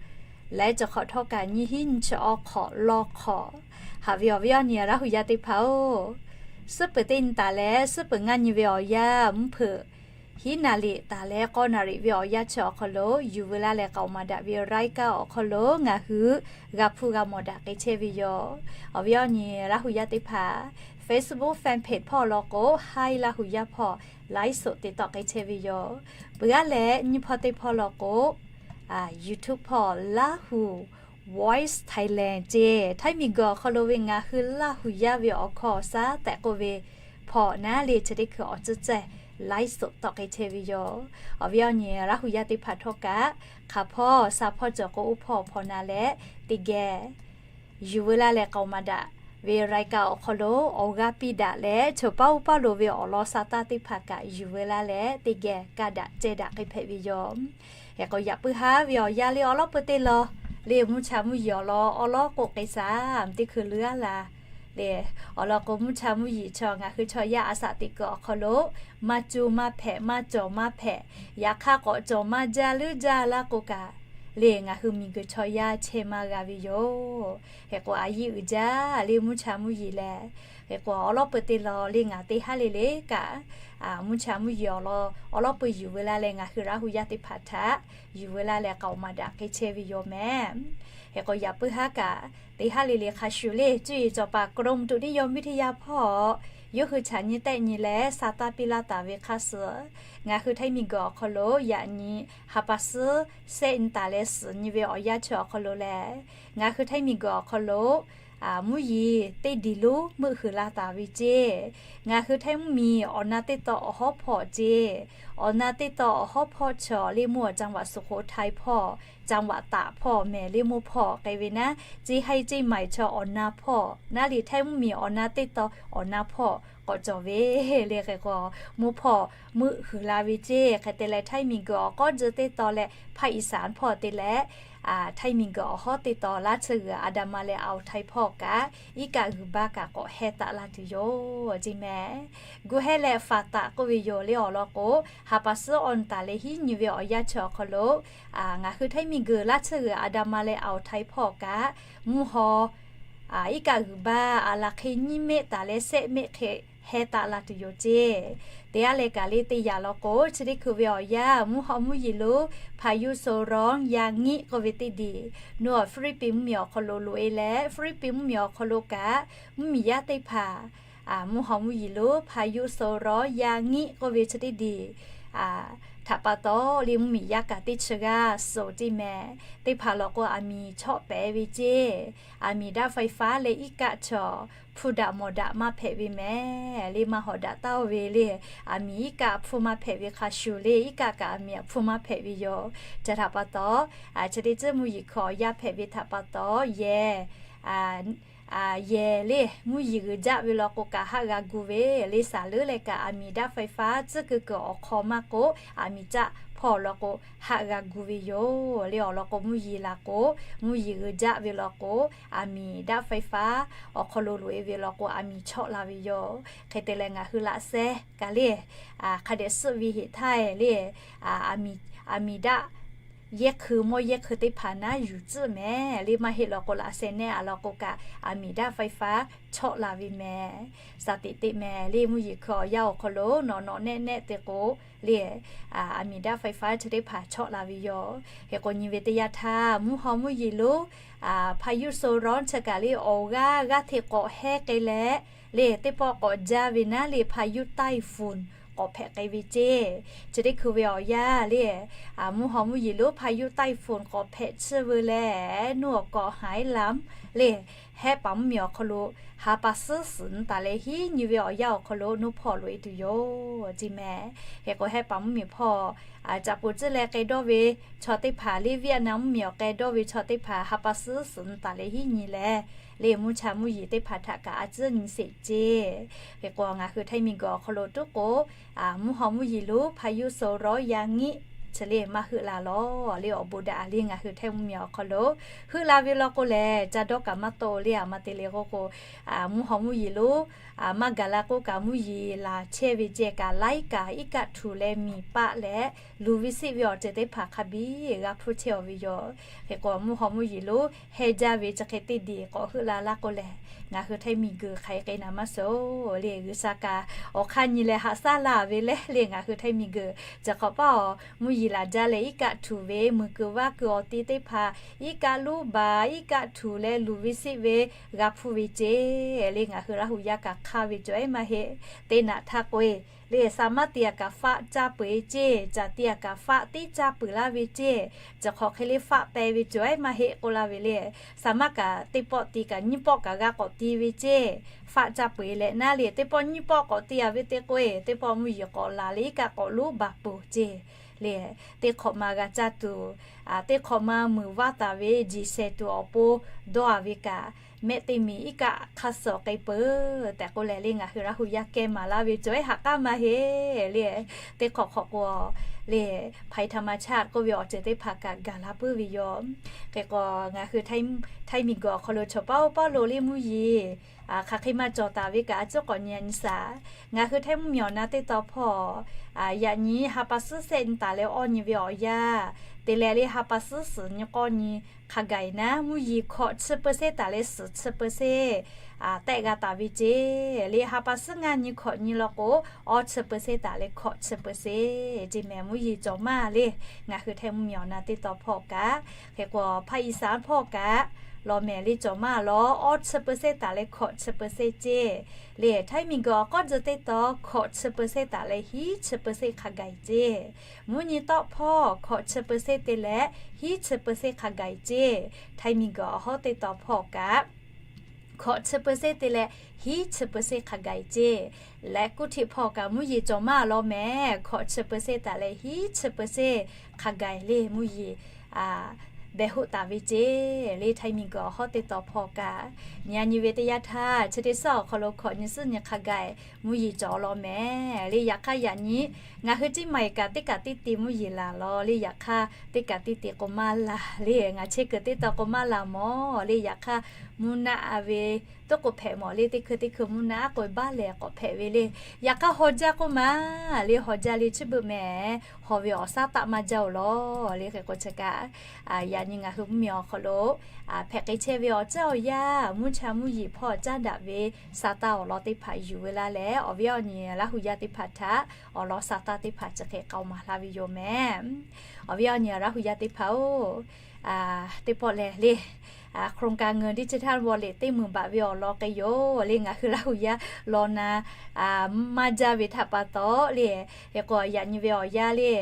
Leh cawˬ hk'awꞈ htawˇ kaꞈ nyiˇ hinˉ nyiˇ chi awˬ hk'awꞈ lawˇ hk'awꞈ. Haꞈ ve awˬ viˉ awˬ nyi Laˇ hu yaˇ teˇ hpaˍ-oˬ, suhˉ peuˍ teˇ nyi taˍ leh suhˉ peuˍ ngaˇ nyi ve awˬ yanˇ mvuhˇ hpeuꞈ hiˉ naˍ riˍ taˍ leh k'awˇ naˍ riˍ ve awˬ yanˇ chi awˬ hk'aw lo yuˬ veu laˇ leh k'aoˍ maˍ daꞈ ve รายการ awˬ hk'aw lo ngaˬ hui g'a hpuˇ g'a mawˬ daꞈ k'ai chehˇ ve yoˬ. Awˬ viˉ awˬ nyi Laˇ hu yaˇ teˇ hpaˍ, Facebook fan page hpawˇ law k'o, Hi Laˇ hu yaˇ hpawˇ ไลฟ์สด te tawˆ k'ai chehˇ ve yoˬ. Peuˬ g'aˇ leh nyiˇ hpawˇ teˇ hpawˇ law k'o, YouTube hpawˇ Laˇ hu Voice Thailand ceˇ, Htaiˇ miˬguiˬ awˬ hk'aw lo ve ngaˬ hui Laˇ hu yaˇ ve awˬ hkawˇ shaˉ tehꞈ k'oˆ ve hpawˇ naˉ le chi teˇ hkui awˬ tcuhˉ cehˇ ไลฟ์สด tawˆ k'ai chehˇ ve yoˬ. Awˬ viˉ awˬ nyi Laˇ hu yaˇ teˇ hpaˍ htawˇ kaꞈ, hk'aˬ hpawˇ sha hpawˇ cawˬ k'o oˇ hpawˇ hpawˇ na leh teˇ geh yuˬ veu laˇ leh k'aoˍ maˍ daꞈ ve รายการ awˬ hk'aw lo awˬ g'aˇ piˇ daꞈ leh, choˬ paˇ oˇ paˇ loˍ ve awˬ lawn sha taˇ teˇ hpaˍ kaꞈ yuˬ veu laˇ leh teˇ geh kaˇ daꞈ ceh daꞈ k'ai hpehꞈ ve yoˬ. Hk'e k'o yaꞈ puiˉ haˉ ve awˬ yanˇ le awˬ lawˉ peuˬ teˇ law le, mvuhˇ cha mvuhˇ yeˬ awˬ lawn awˬ lawn k'oˆ k'ai shaˍ teˇ hkui leuˉ aˉ la le. Awˬ lawn k'o mvuhˇ cha mvuhˇ yeˬ chaw ngaˬ hui chaw yaˇ a shaꞈ teꞈ kuiˬ awˬ hk'aw lo maˇ cuˇ maˇ hpehꞈ maˇ cawˬ maˇ hpehꞈ, yaꞈ hk'aˇ k'awꞈ cawˬ maˇ jaˇ leuˉ jaˇ laˇ k'o kaꞈ le, ngaˬ hui miˬguiˬ chaw yaˇ chehˇ maˇ g'a ve yoˬ. Hk'e k'o a yiˇ uiˍ jaˇ le mvuhˇ cha mvuhˇ yeˬ lehˬ, hk'e k'o awˬ lawn peuˬ teˇ law le ngaˬ teˇ haˉ le le kaꞈ, mvuhˇ cha mvuhˇ yeˬ awˬ lawn awˬ lawn peuˬ yuˬ veu laˇ leh ngaˬ hui Laˇ hu yaˇ teˇ hpaˍ htaꞈ yuˬ veu laˇ leh k'aoˍ maˍ daꞈ k'ai chehˇ ve yoˬ mehˍ. Hk'e k'o yaꞈ puiˉ haˉ kaꞈ teˇ haˉ le le hk'a shuˍ le cuˇ yiˍ cawˬ paˍ กรมอุตุนิยมวิทยา hpawˇ yawˇ hui chaꞈ nyi tehˆ nyi leh sha taˇ piˇ laˇ taˍ ve hk'aˇ suh, ngaˬ hui Htaiˇ miˬguiˬ awˬ hk'aw lo yaꞈ nyi ha pa suhˉ sehˆ nyi taˍ leh suhˍ nyi ve awˬ yanˇ chi awˬ hk'aw lo lehˬ, ngaˬ hui Htaiˇ miˬguiˬ awˬ hk'aw lo mvuhˇ yeˬ teˇ diˬ lonˉ meuˆ huiˍ la taˍ ve ceˇ. Ngaˬ hui Htaiˇ mvuhˇ miˬ awˬ na teˇ taw awˬ hawˉ hpawˇ ceˇ. Awˬ na teˇ taw awˬ hawˉ hpawˇ chaw le mawˇ จังหวัดสุโขทัย hpawˇ, จังหวัดตาก hpawˇ mehˍ le mawˇ hpawˇ k'ai ve naˉ, เชียงราย เชียงใหม่ chaw awˬ na hpawˇ naˉ le Htaiˇ mvuhˇ miˬ awˬ na teˇ taw awˬ na hpawˇ k'awꞈ cawˬ ve le. Hk'e k'o mawˇ hpawˇ meuˆ huiˍ la ve ceˇ. Hk'e te leh Htaiˇ miˬguiˬ awˬ k'awˉ jeu teˇ taw leh ภาคอีสาน hpawˇ te leh Htaiˇ miˬguiˬ awˬ hawˉ teˇ tawn laˇ tsuhˇ g'uiˬ Adaˍma leh Awˍ htaiˍ hpawˇ kaꞈ, iˉ kaˆ g'uiˬ baˇ kaꞈ k'awꞈ heh taˆ la tuˬ yoˬ ceˇ mehˍ. Gu heh leh faˍ taˍ k'oˆ ve yoˬ le awˬ lawn k'o, ha pa suhˉ awˬ taˍ leh hiˉ nyi ve awˬ yanˇ chi awˬ hk'aw lo, ngaˬ hui Htaiˇ miˬguiˬ laˇ tsuhˇ g'uiˬ Adaˍma leh Awˍ htaiˍ hpawˇ kaꞈ, mvuhˇ haw iˉ kaˆ g'uiˬ baˇ a laˬ hk'e nyiˇ mehˆ taˍ leh shehˆ mehˆ hk'e heh taˆ la tuˬ yoˬ ceˇ. Teˇ g'aˇ leh kaꞈ le teˇ yanˇ law k'o, chi teˇ hkui ve awˬ yanˇ mvuhˇ haw mvuhˇ yeˬ lo พายุโซนร้อน Yagi k'oˆ ve teˇ diˬ, nawˬ Hpiˇliˇpiˆ mvuhˇmiˬ awˬ hk'aw lo loꞈ e leh, Hpiˇliˇpiˆ mvuhˇmiˬ awˬ hk'aw lo kaꞈ mvuhˇmiˬ yaˇ teˇ hpaˍ mvuhˇ haw mvuhˇ yeˬ lo พายุโซนร้อน Yagi k'oˆ ve chi teˇ diˬ htaꞈ pa taw le, mvuhˇmiˬ yaˇ kaꞈ teˇ chi g'aˇ suhˍ ceˇ mehˍ. Teˇ hpaˍ law k'o, aˬ miˍ chawˆ pehˍ ve ceˇ. Aˬ miˍ daꞈ ไฟฟ้า leh iˉ kaˆ chaw hpu daꞈ mawˬ daꞈ maˇ hpehꞈ ve mehˍ le, maˇ hawˍ daꞈ taˍ ve le. Aˬ miˍ iˉ kaˆ hpu maˇ hpehꞈ ve hk'a shuˍ le, iˉ kaˆ kaꞈ aˬ miˍ hpu maˇ hpehꞈ ve yoˬ. Chi htaꞈ pa taw, chi teˇ tcuhˉ mvuhˇ yeˬ hkui awˬ yanˇ hpehꞈ ve htaꞈ pa taw, yehˬ yehˬ le mvuhˇ yeˬ g'uiˬ jaˆ ve law k'o kaꞈ haˆ g'a gu ve le. Saˍ leuˉ leh kaꞈ aˬ miˍ daꞈ ไฟฟ้า tcuhˉ kuiˬ kuiˬ awˬ hk'aw maˇ k'o, aˬ miˍ caˆ hpawˇ law k'o haˆ g'a gu ve yoˬ le. Awˬ lawn k'o, mvuhˇ yeˬ laˬ k'o, mvuhˇ yeˬ g'uiˬ jaˆ ve law k'o, aˬ miˍ daꞈ ไฟฟ้า awˬ hk'aw lo loꞈ e ve law k'o, aˬ miˍ chawˆ la ve yoˬ. Hk'e te leh ngaˬ hui laꞈ sheh kaꞈ le, hk'a dehꞈ suhˆ ve heˍ htaˇ le, aˬ miˍ daꞈ yehˇ hkui mawˇ yehˇ hkui teˇ hpaˍ naˉ yuˬ tcuhˆ mehˍ le. Maˇ heˆ law k'o, laꞈ sheh nehˆ a law k'o kaꞈ aˬ miˍ daꞈ ไฟฟ้า chawˆ la ve mehˍ. Saˍ teꞈ teꞈ mehˍ le, mvuhˇ yeˬ hkui awˬ yanˇ awˬ hk'aw lo nawꞈ nawꞈ nehˆ nehˆ te k'o le, aˬ miˍ daꞈ ไฟฟ้า chi teˇ hpaˍ chawˆ la ve yoˬ. Hk'e k'o, nyi ve teˇ yanˇ htaˇ mvuhˇ haw mvuhˇ yeˬ lo พายุโซนร้อน chi kaꞈ le awˬ g'aˇ g'aˇ hteꞈ k'awꞈ heh k'ai leh le, teˇ pawˆ k'awꞈ jaˇ ve naˉ le พายุไต้ฝุ่น k'awꞈ hpehꞈ k'ai ve ceˇ. Chi teˇ hkui ve awˬ yanˇ le, mvuhˇ haw mvuhˇ yeˬ lo พายุไต้ฝุ่น k'awꞈ hpehꞈ tsuhˇ ve leh, nuˇ awˬ kawꞈ haiˉ lamˉ le, hehˉ paˍ mvuhˇmiˬ awˬ hk'aw lo ha pa suhˉ suhˍ nyi taˍ leh hiˉ nyi ve awˬ yanˇ awˬ hk'aw lo nuˇ hpawˇ loꞈ e tuˬ yoˬ ceˇ mehˍ. Hk'e k'o, hehˉ paˍ mvuhˇmiˬ hpawˇ caꞈ poˍ tcuhˇ leh k'ai dawˇ ve chaw teˇ hpaˍ le, Vietnam mvuhˇmiˬ awˬ k'ai dawˇ ve chaw teˇ hpaˍ ha pa suhˉ suhˍ nyi taˍ leh hiˉ nyi leh le, mvuhˇ cha mvuhˇ yeˬ teˇ hpaˍ htaꞈ kaꞈ a tcuhˉ nyi sheˍ ceˇ. Hk'e k'o, ngaˬ hui Htaiˇ miˬguiˬ awˬ hk'aw lo tuˉ k'o, mvuhˇ haw mvuhˇ yeˬ lo พายุโซนร้อน Yagi chi le maˇ heuˆ la lawˬ le. Awˬ bon daꞈ le ngaˬ hui Htaiˇ mvuhˇmiˬ awˬ hk'aw lo heuˆ la ve law k'o lehˬ, ca dawˇ kaꞈ maˇ tawˆ le. Aˬ ma te le k'oˆ k'o, mvuhˇ haw mvuhˇ yeˬ lo maˇ gaˬ la k'oˆ kaꞈ, mvuhˇ yeˬ laˬ chehˇ ve ceh kaꞈ, laiˉ kaꞈ iˉ kaˆ htuꞈ leh miˬ paˆ leh, luˬ ve siˆ ve awˬ ceuˬ teˇ hpaˍ hk'a biˇ g'a hpuˇ chehˇ aw ve yoˬ. Hk'e k'o, mvuhˇ haw mvuhˇ yeˬ lo heh jaˇ ve chi hk'e teˇ diˬ k'awꞈ heuˆ la laˇ k'o lehˬ, ngaˬ hui Htaiˇ miˬguiˬ hk'aˬ hk'e naˍ maˇ suhˍ le. G'uiˬsha kaꞈ awˬ hk'aˇ nyi leh haꞈ shaˉ laˇ ve leh le, ngaˬ hui Htaiˇ miˬguiˬ chi hk'awꞈ paˇ aˬ mvuhˇ yeˬ laˬ jaˇ leh iˉ kaˆ htuꞈ ve, muiˬ kuiˬ vaˇ kuiˬ awˬ ti teˇ hpaˍ iˉ kaˆ luˉ baˬ, iˉ kaˆ htuꞈ leh luˬ ve siˆ ve g'a hpuˇ ve ceh le. Ngaˬ hui Laˇ hu yaˇ kaꞈ hk'aˇ ve cawˬ ehˉ maˇ heˆ. Teˇ naꞈ htaˇ k'o e le, saˍ maˇ te a kaꞈ faˆ caˇ peuˬ e ceh, caˬ te a kaꞈ faˆ teˇ caˇ peuˬ laˇ ve ceh, chi hk'awꞈ hk'e le faˆ peh ve cawˬ ehˉ maˇ heˆ k'oˆ laˇ ve le. Saˍ maˇ kaꞈ teˇ pawˆ ti kaꞈ nyiˇ pawˆ kaꞈ g'a k'awꞈ ti ve ceh, faˆ caˇ peuˬ e leh naˉ le, teˇ pawˆ nyiˇ pawˆ k'awꞈ ti a ve te k'o e, teˇ pawˆ mvuhˇ yeˬ k'awꞈ laˬ leh iˉ kaˆ k'awꞈ luˉ baˬ peuˬ ceh le. Teˇ hk'awꞈ ma g'a caˇ tuˬ, teˇ hk'awꞈ ma muiˬ vaˇ taˍ ve jeˬ shehˍ tuˬ awˬ pon dawˇ a ve kaꞈ, mehˆ teˇ miˬ iˉ kaˆ hk'aˇ suh k'ai peuˬ tehꞈ k'oˆ leh le, ngaˬ hui Laˇ hu yaˇ kehˇ maˍ laˇ ve cawˬ ehˉ haꞈ k'aˉ maˇ heˆ le. Teˇ hk'awꞈ hk'awꞈ k'o le, ภัยธรรมชาติ k'oˆ ve awˬ ceuˬ teˇ hpaˍ kaꞈ gaˬ la puiˉ ve yoˬ. Hk'e k'o, ngaˬ hui Htaiˇ miˬguiˬ awˬ hk'aw lo chaw paˇ oˇ paˇ lo le mvuhˇ yeˬ hk'aˬ hk'e maˇ cawˬ taˍ ve kaꞈ a ciˉ k'awꞈ nyi a nyi shaˍ. Ngaˬ hui Htaiˇ mvuhˇmiˬ awˬ na teˇ tawn hpawˇ, yaꞈ nyi ha pa suhˉ shehˆ nyi taˍ leh awˇ nyi ve awˬ yanˇ te leh le, ha pa suhˉ suhˍ nyi k'awˇ nyi hk'a gaˬ e naˉ, mvuhˇ yeˬ hkawꞈ chi เปอร์เซ็นต์ taˍ leh suhˍ chi เปอร์เซ็นต์ tehˆ g'a taˍ ve ceh le. Ha pa suhˉ ngaˇ nyi hkawꞈ nyi law k'o, awˇ chi เปอร์เซ็นต์ taˍ leh hkawꞈ chi เปอร์เซ็นต์ ceh mehˍ. Mvuhˇ yeˬ cawˬ maˇ le, ngaˬ hui Htaiˇ mvuhˇmiˬ awˬ na teˇ tawn hpawˇ kaꞈ, hk'e k'o ภาคอีสาน hpawˇ kaꞈ lawˬ mehˍ le, cawˬ maˇ lawˬ, awˇ chi เปอร์เซ็นต์ taˍ leh hkawꞈ chi เปอร์เซ็นต์ ceh le. Htaiˇ miˬguiˬ awˬ k'awˉ tcuh teˇ tawn hkawꞈ chi เปอร์เซ็นต์ taˍ leh hiˉ chi เปอร์เซ็นต์ hk'a gaˬ e ceh. Mvuhˇ nyi tawˆ hpawˇ hkawꞈ chi เปอร์เซ็นต์ te leh hiˉ chi เปอร์เซ็นต์ hk'a gaˬ e ceh. Htaiˇ miˬguiˬ awˬ hawˉ teˇ tawn hpawˇ kaꞈ hkawꞈ chi เปอร์เซ็นต์ te leh hiˉ chi เปอร์เซ็นต์ hk'a gaˬ e ceh. Leh kuˇ htiˆ hpawˇ kaꞈ mvuhˇ yeˬ cawˬ maˇ lawˬ mehˍ, hkawꞈ chi เปอร์เซ็นต์ taˍ leh hiˉ chi เปอร์เซ็นต์ hk'a gaˬ e le mvuhˇ yeˬ behˬ hoˆ taˍ ve ceˇ le. Htaiˇ miˬguiˬ awˬ hawˉ teˇ taw hpawˇ kaꞈ, nyi a nyi ve teˇ yanˇ htaˇ chi teˇ suhˉ awˬ hk'aw lo hkawꞈ nyi suhˉ nyi hk'a gaˬ mvuhˇ yeˬ cawˬ law mehˍ le. Yaꞈ hk'aˇ yaꞈ nyi ngaˬ hui ciˉ ma eˬ kaꞈ teˇ kaꞈ teˇ te mvuhˇ yeˬ laˬ law le. Yaꞈ hk'aˇ teˇ kaꞈ teˇ te k'o maˇ laˬ le. Ngaˬ chehˇ kuiˬ teˇ taw k'o maˇ laˬ mawˬ le. Yaꞈ hk'aˇ mvuhˇ naˆ ve toˉ k'o hpehꞈ mawˬ le. Teˇ hkui teˇ hkui mvuhˇ naˆ k'oˆ baˇ lehˬ k'awꞈ hpehꞈ ve le. Yaꞈ hk'aˇ haw jaˇ k'oˆ ma le, haw jaˇ le chi beuꞈ mehˍ. Haw ve awˬ saˉ taˆ maˇ jaˇ-oˬ law le. Hk'e k'o chi kaꞈ yaꞈ nyi ngaˬ hui mvuhˇmiˬ awˬ hk'aw lo hpehꞈ k'ai chehˇ ve awˬ caˉ awˬ yaˇ mvuhˇ cha mvuhˇ yeˬ hpawˇ caˉ daꞈ ve sa taˇ awˬ lawn teˇ hpaˍ yuˬ ve laˇ leh, awˬ viˉ awˬ nyi Laˇ hu yaˇ teˇ hpaˍ htaꞈ awˬ lawn sa taˇ teˇ hpaˍ chi hk'e k'aoˍ maˍ laˇ ve yoˬ mehˍ. Awˬ viˉ awˬ nyi Laˇ hu yaˇ teˇ hpaˍ-oˬ, teˇ pawˆ lehˬ le โครงการเงินดิจิทัลวอลเล็ต teˇ meunˍ baꞈ ve awˬ lawn k'ai yoˬ le. Ngaˬ hui Laˇ hu yaˇ law na maˇ jaˇ ve htaꞈ pa taw le, hk'e k'o yaꞈ nyi ve awˬ yaˇ le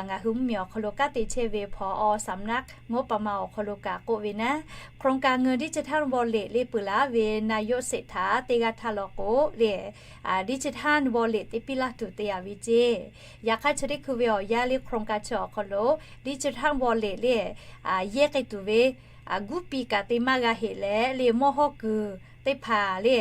ngaˬ hui mvuhˇmiˬ awˬ hk'aw lo kanˉ te chehˇ ve ผอ.สำนักงบประมาณ awˬ hk'aw lo kaꞈ k'oˆ ve naˉ, โครงการเงินดิจิทัลวอลเล็ต le peuˬ laˇ ve นายกเศรษฐา teˇ g'aˇ htaˇ law k'o le, digital wallet te piˇ laˇ tuˬ te yaꞈ ve ceˇ. Yaꞈ hk'aˇ chi teˇ hkui ve awˬ yaˇ le โครงการ chi awˬ hk'aw lo digital wallet le yehˇ k'ai tuˬ ve guˇ piˇ kaꞈ te maˇ g'a heꞈ leh le, mawˇ hawˉ kuiˬ teˇ hpaˍ le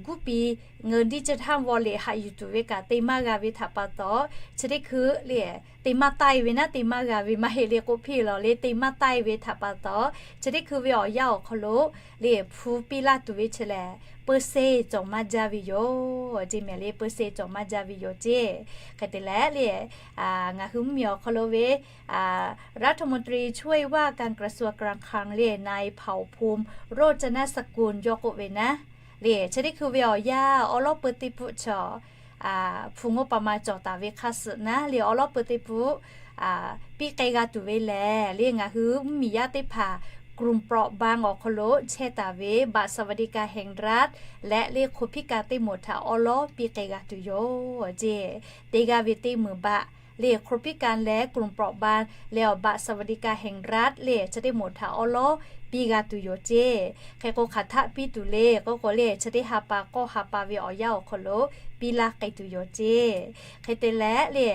guˇ piˇ เงินดิจิทัลวอลเล็ต haꞈ yuˬ tuˬ ve kaꞈ te maˇ g'a ve htaꞈ pa taw, chi teˇ hkui le te maˇ taiˇ ve naˉ te maˇ g'a ve maˇ heˆ le k'oˆ piˇ law le, te maˇ taiˇ ve htaꞈ pa taw, chi teˇ hkui ve awˬ yaˇ awˬ hk'aw lo le hpu piˇ laˇ tuˬ ve chi lehˬ เปอร์เซ็นต์ cawˬ maˇ jaˇ ve yoˬ ceˇ mehˍ le. เปอร์เซ็นต์ cawˬ maˇ jaˇ ve yoˬ ceˇ. Hk'e te leh le ngaˬ hui mvuhˇmiˬ awˬ hk'aw lo ve รัฐมนตรีช่วยว่าการกระทรวงการคลัง le นายเผ่าภูมิ โรจนสกุล yawˇ k'oˆ ve naˉ, le chi teˇ hkui ve awˬ yaˇ awˉ lawˉ peu teˇ pfuhˆ chaw hpu งบประมาณ cawˬ taˍ ve hk'a suhˍ naˉ le, awˉ lawˉ peu teˇ pfuhˆ piˇ k'ai g'a tuˬ ve lehˬ le, ngaˬ hui mvuhˇmiˬ yaˇ teˇ hpaˍ กลุ่มเปราะบาง awˬ hk'aw lo chehˇ taˍ ve บัตรสวัสดิการแห่งรัฐ leh le คนพิการ teˇ moˍ htaꞈ awˉ lawˉ piˇ k'ai g'a tuˬ yoˬ ceˇ. Te g'a ve teˇ meunˍ baꞈ le คนพิการ leh กลุ่มเปราะบาง leh awˬ บัตรสวัสดิการแห่งรัฐ le chi teˇ moˍ htaꞈ awˉ lawˉ piˇ g'a tuˬ yoˬ ceˇ. Hk'e k'o hk'aˬ htaˆ piˇ tuˬ le k'oˆ k'o le, chi teˇ ha pa k'awˇ ha pa ve awˬ yaˇ awˬ hk'aw lo piˇ laˇ k'ai tuˬ yoˬ ceˇ. Hk'e te leh le,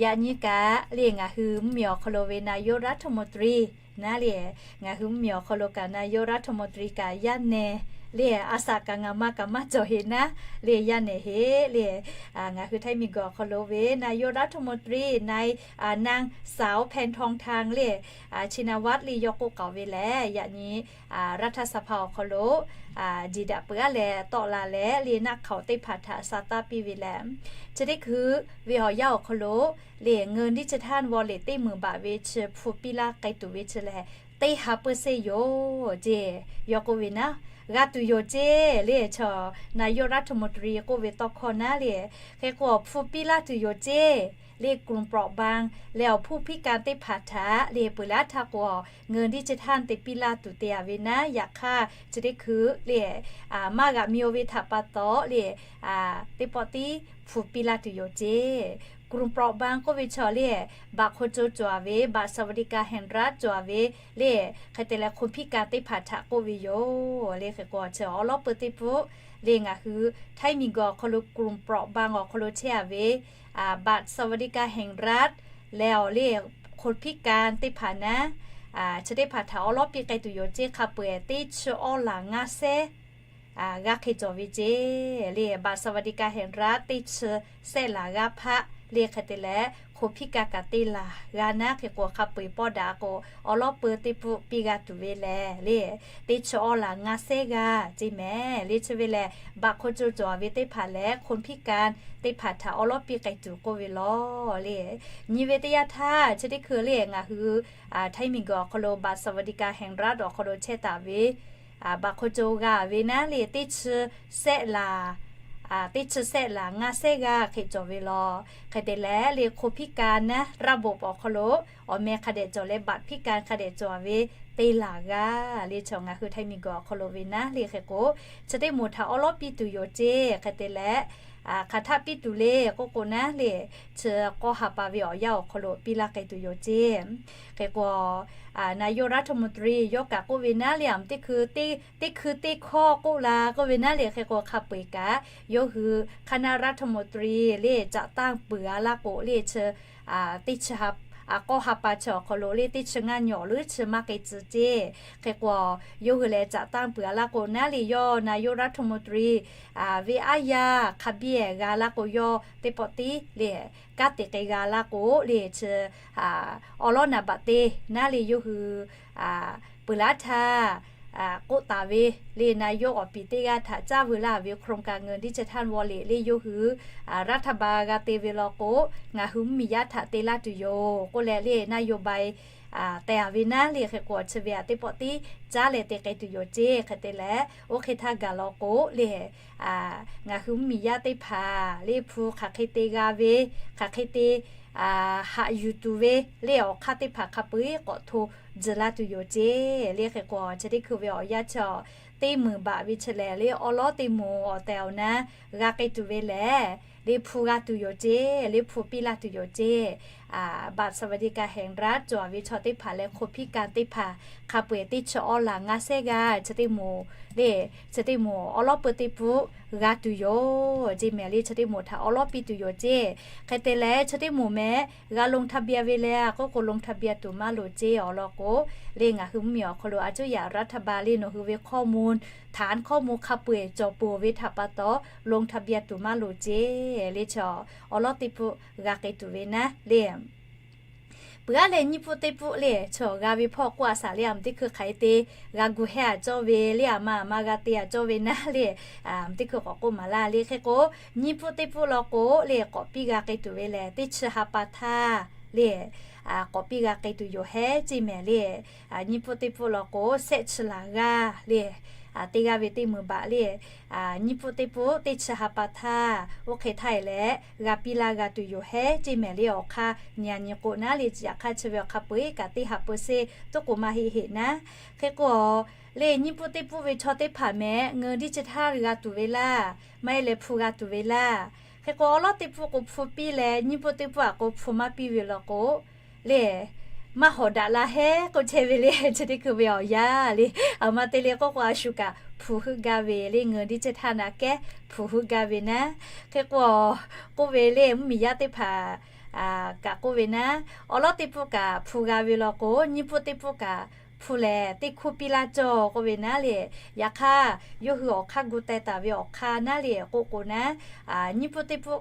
yaꞈ nyi kaꞈ le ngaˬ hui mvuhˇmiˬ awˬ hk'aw lo ve นายกรัฐมนตรี naˉ le, ngaˬ hui mvuhˇmiˬ awˬ hk'aw lo kaꞈ นายกรัฐมนตรี kaꞈ yaˇ nehˬ le, a shaꞈ kaꞈ ngaˬ ma kaꞈ maˇ cawˬ heꞈ naˉ le, yaˇ nehˬ heˆ le. Ngaˬ hui Htaiˇ miˬguiˬ awˬ hk'aw lo ve นายกรัฐมนตรี นาย นางสาว แพทองธาร le, Shinawatra le yawˇ k'oˆ k'aoˍ ve lehˬ, yaꞈ nyi รัฐสภา awˬ hk'aw lo jiˬ daꞈ peuˬ aˉ leh tawˆ la leh le, naˆ hk'aoˍ teˇ hpaˍ htaꞈ sa taˇ piˇ ve lehˬ, chi teˇ hkui ve awˬ yaˇ awˬ hk'aw lo le เงินดิจิทัลวอลเล็ต teˇ meunˍ baꞈ ve chi hpu piˇ laˇ k'ai tuˬ ve chi lehˬ, teˇ ha เปอร์เซ็นต์ yoˬ ceˇ. Yawˇ k'oˆ ve naˉ, g'a tuˬ yoˬ ceˇ le. Chaw นายกรัฐมนตรี k'oˆ ve tawˇ hkawˇ naˉ le, hk'e k'o awˬ hpu piˇ laˇ tuˬ yoˬ ceˇ le. กลุ่มเปราะบาง leh awˬ ผู้พิการ teˇ hpaˍ htaꞈ le peuˬ leh aˉ htaˇ k'o เงินดิจิทัล te piˇ laˇ tuˬ te a ve naˉ, yaꞈ hk'aˇ chi teˇ hkui le maˇ g'aꞈ mi-o ve htaꞈ pa taw le, teˇ pawˆ tiˉ hpu piˇ laˇ tuˬ yoˬ ceˇ. กลุ่มเปราะบาง k'oˆ ve chaw le, baꞈ hk'aw co cawˬ a ve, บัตรสวัสดิการแห่งรัฐ cawˬ a ve le, hk'e te leh คนพิการ teˇ hpaˍ htaꞈ k'oˆ ve yoˬ le. Hk'e k'o chi awˉ lawˉ peu teˇ pfuhˆ le ngaˬ hui Htaiˇ miˬguiˬ awˬ hk'aw lo กลุ่มเปราะบาง awˬ hk'aw lo chehˇ a ve บัตรสวัสดิการแห่งรัฐ leh awˬ le คนพิการ teˇ hpaˍ naˉ, chi teˇ hpaˍ htaꞈ awˉ lawˉ piˇ k'ai tuˬ yoˬ ceˇ. Hk'a peu-eˬ teˇ chi awˉ laˬ ngaˇ sehˉ g'a hk'e cawˬ ve ceˇ le. บัตรสวัสดิการแห่งรัฐ teˇ chi sehˆ laˬ g'aˇ hpaˆ le, hk'e te leh คนพิการ kaꞈ teˇ laˬ g'aˇ naˉ. Hk'e k'o hk'a peu-eˬ pawˆ daꞈ k'o awˉ lawˉ peu teˇ pfuhˆ piˇ g'a tuˬ ve lehˬ le, teˇ chi awˉ laˬ ngaˇ sehˉ g'aˇ ceˇ mehˍ le. Chi ve lehˬ baꞈ hk'aw co cawˬ a ve teˇ hpaˍ leh คนพิการ teˇ hpaˍ htaꞈ awˉ lawˉ piˇ k'ai tuˬ k'oˆ ve law le. Nyi ve teˇ yanˇ htaˇ chi teˇ hkui le ngaˬ hui Htaiˇ miˬguiˬ awˬ hk'aw lo บัตรสวัสดิการแห่งรัฐ awˬ hk'aw lo chehˇ taˍ ve baꞈ hk'aw co g'a ve naˉ le, teˇ chi sehˆ laˬ, teˇ chi sehˆ laˬ ngaˇ sehˉ g'aˇ hk'e cawˬ ve law. Hk'e te leh le คนพิการ naˉ ระบบ awˬ hk'aw lo awˬ meh hk'a dehꞈ cawˬ leh บัตรพิการ hk'a dehꞈ cawˬ a ve teˇ laˬ g'aˇ le. Chaw ngaˬ hui Htaiˇ miˬguiˬ awˬ hk'aw lo ve naˉ le hk'e k'o, chi teˇ moˍ htaꞈ awˉ lawˉ piˇ tuˬ yoˬ ceˇ. Hk'e te leh hk'aˬ htaˆ piˇ tuˬ le k'oˆ k'o naˉ le, chi k'awˇ ha pa ve awˬ yanˇ awˬ hk'aw lo piˇ laˇ k'ai tuˬ yoˬ ceˇ. Hk'e k'o นายกรัฐมนตรี yawˇ kaꞈ k'oˆ ve naˉ le, a teˇ hkui teˇ hkui teˇ hkawˇ k'oˆ la k'oˆ ve naˉ le, hk'e k'o hk'a peu-eˬ kaꞈ yawˇ hui คณะรัฐมนตรี le caꞈ tanˇ peuˬ a laˇ k'o le, chi teˇ chi ha k'awˇ ha pa chi awˬ hk'aw lo le teˇ chi ngaˇ nyi awˬ leuˉ chi maˇ k'ai tcuh ceˇ. Hk'e k'o, yawˇ hui leh caꞈ tanˇ peuˬ a laˇ k'o, naˉ le yawˇ นายกรัฐมนตรี ve aˉ yaˇ hk'a biˇ g'a laˇ k'o, yawˇ teˇ pawˆ tiˉ le kanˉ te k'ai g'a laˇ k'o le chi awˉ lawˉ naˍ baꞈ te naˉ le yawˇ hui peuˬ laˇ htaˇ k'oˆ taˍ ve le, นายก awˬ piˍ teˇ g'aˇ htaꞈ caˇ veu laˇ ve โครงการเงินดิจิทัลวอลเล็ต le yawˇ hui รัฐบาล g'a te ve law k'o, ngaˬ hui mvuhˇmiˬ yaˇ htaꞈ te laˇ tuˬ yoˬ k'oˆ leh le นโยบาย teh a ve naˉ le. Hk'e k'o, chi ve aꞈ teˇ pawˆ tiˉ caˉ leh te k'ai tuˬ yoˬ ceˇ. Hk'e te leh, oˇ hk'e htaˇ gaˬ law k'o le, ngaˬ hui mvuhˇmiˬ yaˇ teˇ hpaˍ le hpu hk'aˬ hk'e te g'a ve, hk'aˬ hk'e te haꞈ yuˬ tuˬ ve le awˬ hk'aˇ teˇ hpaˍ hk'a peu-eˬ k'awꞈ hto tzuhˬ la tuˬ yoˬ ceˇ. Le hk'e k'o, chi teˇ hkui ve awˬ yanˇ chi teˇ meunˍ baꞈ ve chi lehˬ le, awˉ lawˉ teˇ moˍ awˬ tehˬ awˬ na g'a k'ai tuˬ ve lehˬ, le hpu g'a tuˬ yoˬ ceˇ, le hpu piˇ laˇ tuˬ yoˬ ceˇ. บัตรสวัสดิการแห่งรัฐ cawˬ ve chaw teˇ hpaˍ leh คนพิการ teˇ hpaˍ hk'a peu-eˬ teˇ chi awˉ laˬ ngaˇ sehˉ g'aˇ chi teˇ moˍ le, chi teˇ moˍ awˉ lawˉ peu teˇ pfuhˆ g'a tuˬ yoˬ ceˇ mehˍ le. Chi teˇ moˍ htaꞈ awˉ lawˉ piˇ tuˬ yoˬ ceˇ. Hk'e te leh, chi teˇ moˍ mehˍ g'a ลงทะเบียน ve leh k'oˆ k'o ลงทะเบียน tuˬ maˇ loˍ ceˇ awˬ lawn k'o, le ngaˬ hui mvuhˇmiˬ awˬ hk'aw lo aˬ cuˇ yaꞈ รัฐบาล le nawˬ hui ve ข้อมูล ฐานข้อมูล hk'a peu-eˬ cawˬ peuˬ ve htaꞈ pa taw ลงทะเบียน tuˬ maˇ loˍ ceˇ le. Chaw awˉ lawˉ teˇ pfuhˆ g'a k'ai tuˬ ve naˉ le. Peuˬ aˉ leh nyiˇ pfuhˆ teˇ pfuhˆ le chaw g'a ve hpawˇ k'oˆ a shaˍ le, aˬ mvuhˇ teˇ hkui hk'aˬ hk'e te g'a gu hehˇ a cawˇ ve le, aˬ ma aˬ ma g'a te a cawˇ ve naˉ le, aˬ mvuhˇ teˇ hkui k'awꞈ k'oˆ maˍ laˇ le. Hk'e k'o, nyiˇ pfuhˆ teˇ pfuhˆ law k'o le k'awꞈ piˇ g'a k'ai tuˬ ve lehˬ, teˇ chi ha pa htaˇ le k'awꞈ piˇ g'a k'ai tuˬ yoˬ hehˉ ceˇ mehˍ le. Nyiˇ pfuhˆ teˇ pfuhˆ law k'o, sehˆ chi laˬ g'aˇ le teˇ g'aˇ ve teˇ meunˍ baꞈ le, nyiˇ pfuhˆ teˇ pfuhˆ teˇ chi ha pa htaˇ, oˇ hk'e htaˇ e leh g'a piˇ laˇ g'a tuˬ yoˬ hehˉ ceˇ mehˍ le. Awˬ hk'aˇ nyi a nyi k'o naˉ le, yaꞈ hk'aˇ chi ve awˬ hk'a peu-eˬ kaꞈ teˇ ha peu sehˆ tuˉ k'o maˇ heˆ heˆ naˉ. Hk'e k'o, le nyiˇ pfuhˆ teˇ pfuhˆ ve chaw teˇ hpaˍ mehˍ เงินดิจิทัล g'a tuˬ ve laˇ, maˇ heˆ leh hpu g'a tuˬ ve laˇ. Hk'e k'o, awˉ lawˉ teˇ pfuhˆ k'o hpu piˇ leh, nyiˇ pfuhˆ teˇ pfuhˆ aꞈ k'o hpu maˇ piˇ ve law k'o le, maˇ hawˍ daꞈ la hehˉ k'oˆ chehˇ ve le. Chi teˇ hkui ve awˬ yanˇ le, aˬ ma te le k'oˆ k'o, a shu kaꞈ hpu heuˆ gaˇ ve le, เงินดิจิทัล naꞈ kehˉ hpu heuˆ gaˇ ve naˉ. Hk'e k'o, k'oˆ ve le mvuhˇmiˬ yaˇ teˇ hpaˍ kaꞈ k'oˆ ve naˉ, awˉ lawˉ teˇ pfuhˆ kaꞈ hpu g'a ve law k'o, nyiˇ pfuhˆ teˇ pfuhˆ kaꞈ hpu lehˬ teˇ hkuˇ piˇ laˇ cawˇ k'oˆ ve naˉ le. Yaꞈ hk'aˇ, yawˇ hui awˬ hk'aˇ gu teh taˍ ve awˬ hk'aˇ naˉ le k'oˆ k'o naˉ, nyiˇ pfuhˆ teˇ pfuhˆ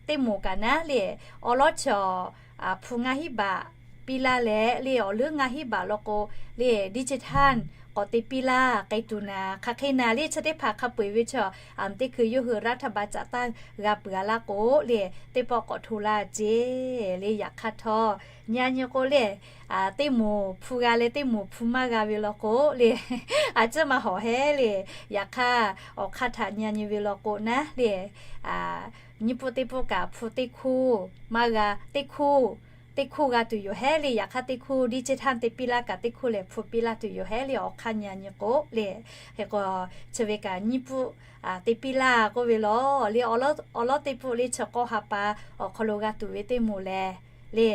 teˇ moˍ kaꞈ naˉ le, awˉ lawˉ chi hpu ngaˇ hinˉ baꞈ piˇ laˇ leh le, awˬ leuˉ ngaˇ hinˉ baꞈ law k'o le, ดิจิทัล k'awꞈ te piˇ laˇ k'ai tuˬ naˍ. Hk'aˬ hk'e naˍ le, chi teˇ hpaˍ hk'a peu-eˬ ve chaw aˬ mvuhˇ teˇ hkui yawˇ hui รัฐบาล caꞈ tanˇ g'a peuˬ a laˇ k'o le, teˇ pawˆ k'awꞈ hto laˇ ceˇ le. Yaꞈ hk'aˇ htawˇ, nyi a nyi k'o le, teˇ moˍ hpu g'a leh teˇ moˍ hpu maˇ g'a ve law k'o le, a ciˉ maˇ hawˍ hehˉ le. Yaꞈ hk'aˇ, awˬ hk'aˇ htaꞈ nyi a nyi ve law k'o naˉ le, nyiˇ pfuhˆ teˇ pfuhˆ kaꞈ hpu teˇ hkuˇ maˇ g'a, teˇ hkuˇ, teˇ hkuˇ g'a tuˬ yoˬ hehˉ le. Yaꞈ hk'aˇ teˇ hkuˇ ดิจิทัล te piˇ laˇ kaꞈ teˇ hkuˇ lehˬ hpu piˇ laˇ tuˬ yoˬ hehˉ le. Awˬ hk'aˇ nyi a nyi k'o le, hk'e k'o, chi ve kaꞈ nyiˇ pfuhˆ te piˇ laˇ k'oˆ ve law le, awˉ lawˉ teˇ pfuhˆ le chi k'awˇ ha pa awˬ hk'aw lo g'a tuˬ ve teˇ moˍ lehˬ le,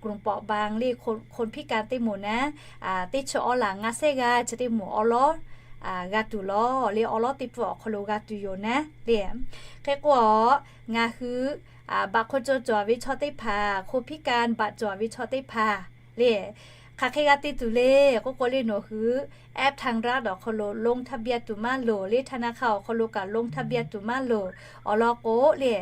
กลุ่มเปราะบาง le, คนพิการ teˇ moˍ naˉ, teˇ chi awˉ laˬ ngaˇ sehˉ g'aˇ chi teˇ moˍ awˉ lawˉ g'a tuˬ law le, awˉ lawˉ teˇ pfuhˆ awˬ hk'aw lo g'a tuˬ yoˬ naˉ le. Hk'e k'o, ngaˬ hui บัตรคนจน cawˬ ve chaw teˇ hpaˍ, คนพิการ บัตร cawˬ ve chaw teˇ hpaˍ le, hk'aˬ hk'e g'a te tuˬ le k'oˆ k'o le, nawˬ hui แอป ทางรัฐ awˬ hk'aw lo ลงทะเบียน tuˬ maˇ loˍ le, ธนาคาร awˬ hk'aw lo kaꞈ ลงทะเบียน tuˬ maˇ loˍ. Awˬ lawn k'o le,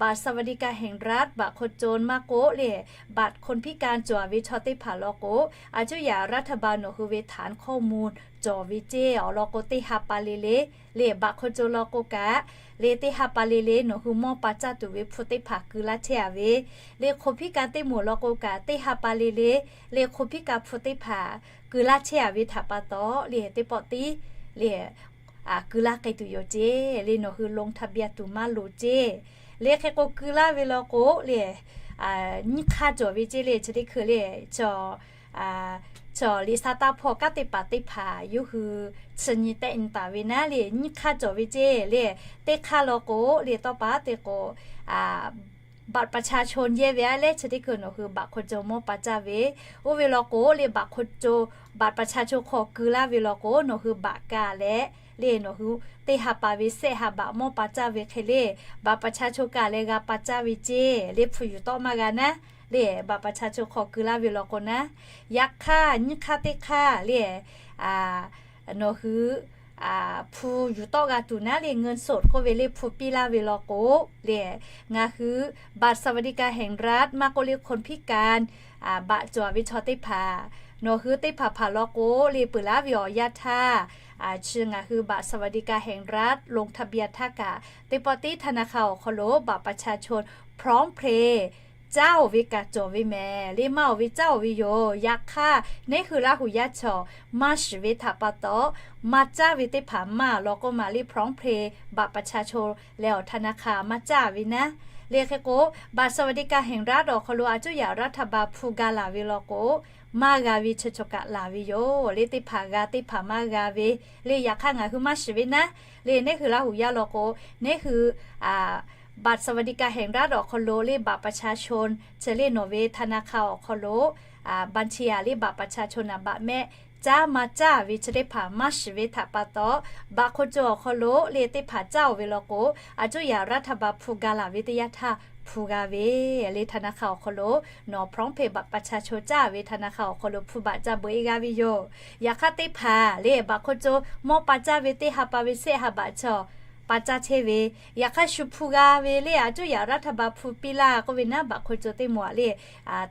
บัตรสวัสดิการแห่งรัฐ บัตรคนจน maˇ k'oˆ le, บัตรคนพิการ cawˬ ve chaw teˇ hpaˍ law k'o, a cuˇ yaꞈ รัฐบาล nawˬ hui ve ฐานข้อมูล cawˬ ve ceˇ. Awˬ lawn k'o, teˇ ha pa le le le, บัตรคนจน law k'o kaꞈ le, teˇ ha pa le le nawˬ hui mawˇ pa caˇ tuˬ ve hpu teˇ hpaˍ keu laˇ chehˇ a ve le, คนพิการ teˇ moˍ law k'o kaꞈ teˇ ha pa le le le, คนพิการ hpu teˇ hpaˍ keu laˇ chehˇ a ve htaꞈ pa taw le, teˇ pawˆ tiˉ le keu laˇ k'ai tuˬ yoˬ ceˇ le, nawˬ hui ลงทะเบียน tuˬ maˇ loˍ ceˇ le. Hk'e k'o, keu laˇ ve law k'o le, nyiˇ hk'aˇ cawˬ ve ceˇ le. Chi teˇ hkui le, chaw liꞈ sha taˇ hpawˇ kanˉ te paˍ teˇ hpaˍ yawˇ hui chi nyi tehˆ nyi taˍ ve naˉ le, nyiˇ hk'aˇ cawˬ ve ceˇ le. Teˇ hk'aˇ law k'o le, tawˇ pa te k'o, บัตรประชาชน yehˇ ve aˉ lehˉ chi teˇ hkui nawˬ hui บัตรคนจน mawˇ pa caˇ ve. Oˇ ve law k'o le, บัตรคนจน บัตรประชาชน hk'aw keu laˇ ve law k'o, nawˬ hui บัตร kaꞈ leh le, nawˬ hui teˇ ha pa ve sehˆ ha บัตร mawˇ pa caˇ ve hk'e le, บัตรประชาชน kaꞈ leh g'a pa caˇ ve ceˇ le. Hpu yuˬ tawˆ maˇ g'a naˉ le บัตรประชาชน hk'aw keu laˇ ve law k'o naˉ, yaꞈ hk'aˇ nyiˇ hk'aˇ teˇ hk'aˇ le, nawˬ hui hpu yuˬ tawˆ g'a tuˬ naˉ le เงินสด k'oˆ ve le hpu piˇ laˇ ve law k'o le, ngaˬ hui บัตรสวัสดิการแห่งรัฐ maˇ k'oˆ le คนพิการ baꞈ cawˬ ve chaw teˇ hpaˍ, nawˬ hui teˇ hpaˍ hpaˍ law k'o le peuˬ laˇ ve awˬ yanˇ htaˇ, chi ngaˬ hui บัตรสวัสดิการแห่งรัฐ ลงทะเบียน htaˇ kaꞈ teˇ pawˆ tiˉ ธนาคาร awˬ hk'aw lo บัตรประชาชน พร้อมเพย์ caˉ-oˬ ve kaꞈ cawˬ ve mehˍ le, maˇ-oˬ ve caˉ-oˬ ve yoˬ. Yaꞈ hk'aˇ neˇ hui Laˇ huˍ yaˇ chaw maˇ shiˍ ve htaꞈ pa taw, maˇ caˇ ve teˇ hpaˍ maˇ law k'oˆ ma le พร้อมเพย์ บัตรประชาชน leh awˬ ธนาคาร maˇ caˇ ve naˉ. Le hk'e k'o, บัตรสวัสดิการแห่งรัฐ awˬ hk'aw lo a cuˇ yaꞈ รัฐบาล hpu ga laˬ ve law k'o, maˇ g'a ve chi chaw kaꞈ laˬ ve yoˬ. Le teˇ hpaˍ g'a, teˇ hpaˍ maˇ g'a ve. Le yaꞈ hk'aˇ ngaˬ hui maˇ shiˍ ve naˉ. Le neˇ hui Laˇ huˍ yaˇ law k'o, neˇ hui บัตรสวัสดิการแห่งรัฐ awˬ hk'aw lo le บัตรประชาชน chi le nawˬ ve ธนาคาร awˬ hk'aw lo บัญชี a le บัตรประชาชน a baꞈ mehˆ caˉ maˇ caˇ ve chi teˇ hpaˍ maˇ shiˍ ve htaꞈ pa taw, บัตรคนจน awˬ hk'aw lo le teˇ hpaˍ caˇ-oˬ ve law k'o, a cuˇ yaꞈ รัฐบาล hpu ga laˬ ve teˇ yanˇ htaˇ hpu g'a ve. Le ธนาคาร awˬ hk'aw lo nawˬ พร้อมเพย์ บัตรประชาชน caˇ ve ธนาคาร awˬ hk'aw lo hpu baꞈ ca beuꞈ e g'a ve yoˬ. Yaꞈ hk'aˇ teˇ hpaˍ le บัตรคนจน mawˇ pa caˇ ve teˇ ha pa ve shehˆ ha baꞈ chaw pa caˇ chehˇ ve. Yaꞈ hk'aˇ shu hpu g'a ve le a cuˇ yaꞈ รัฐบาล hpu piˇ laˇ k'oˆ ve naˉ, บัตรคนจน teˇ moˍ a le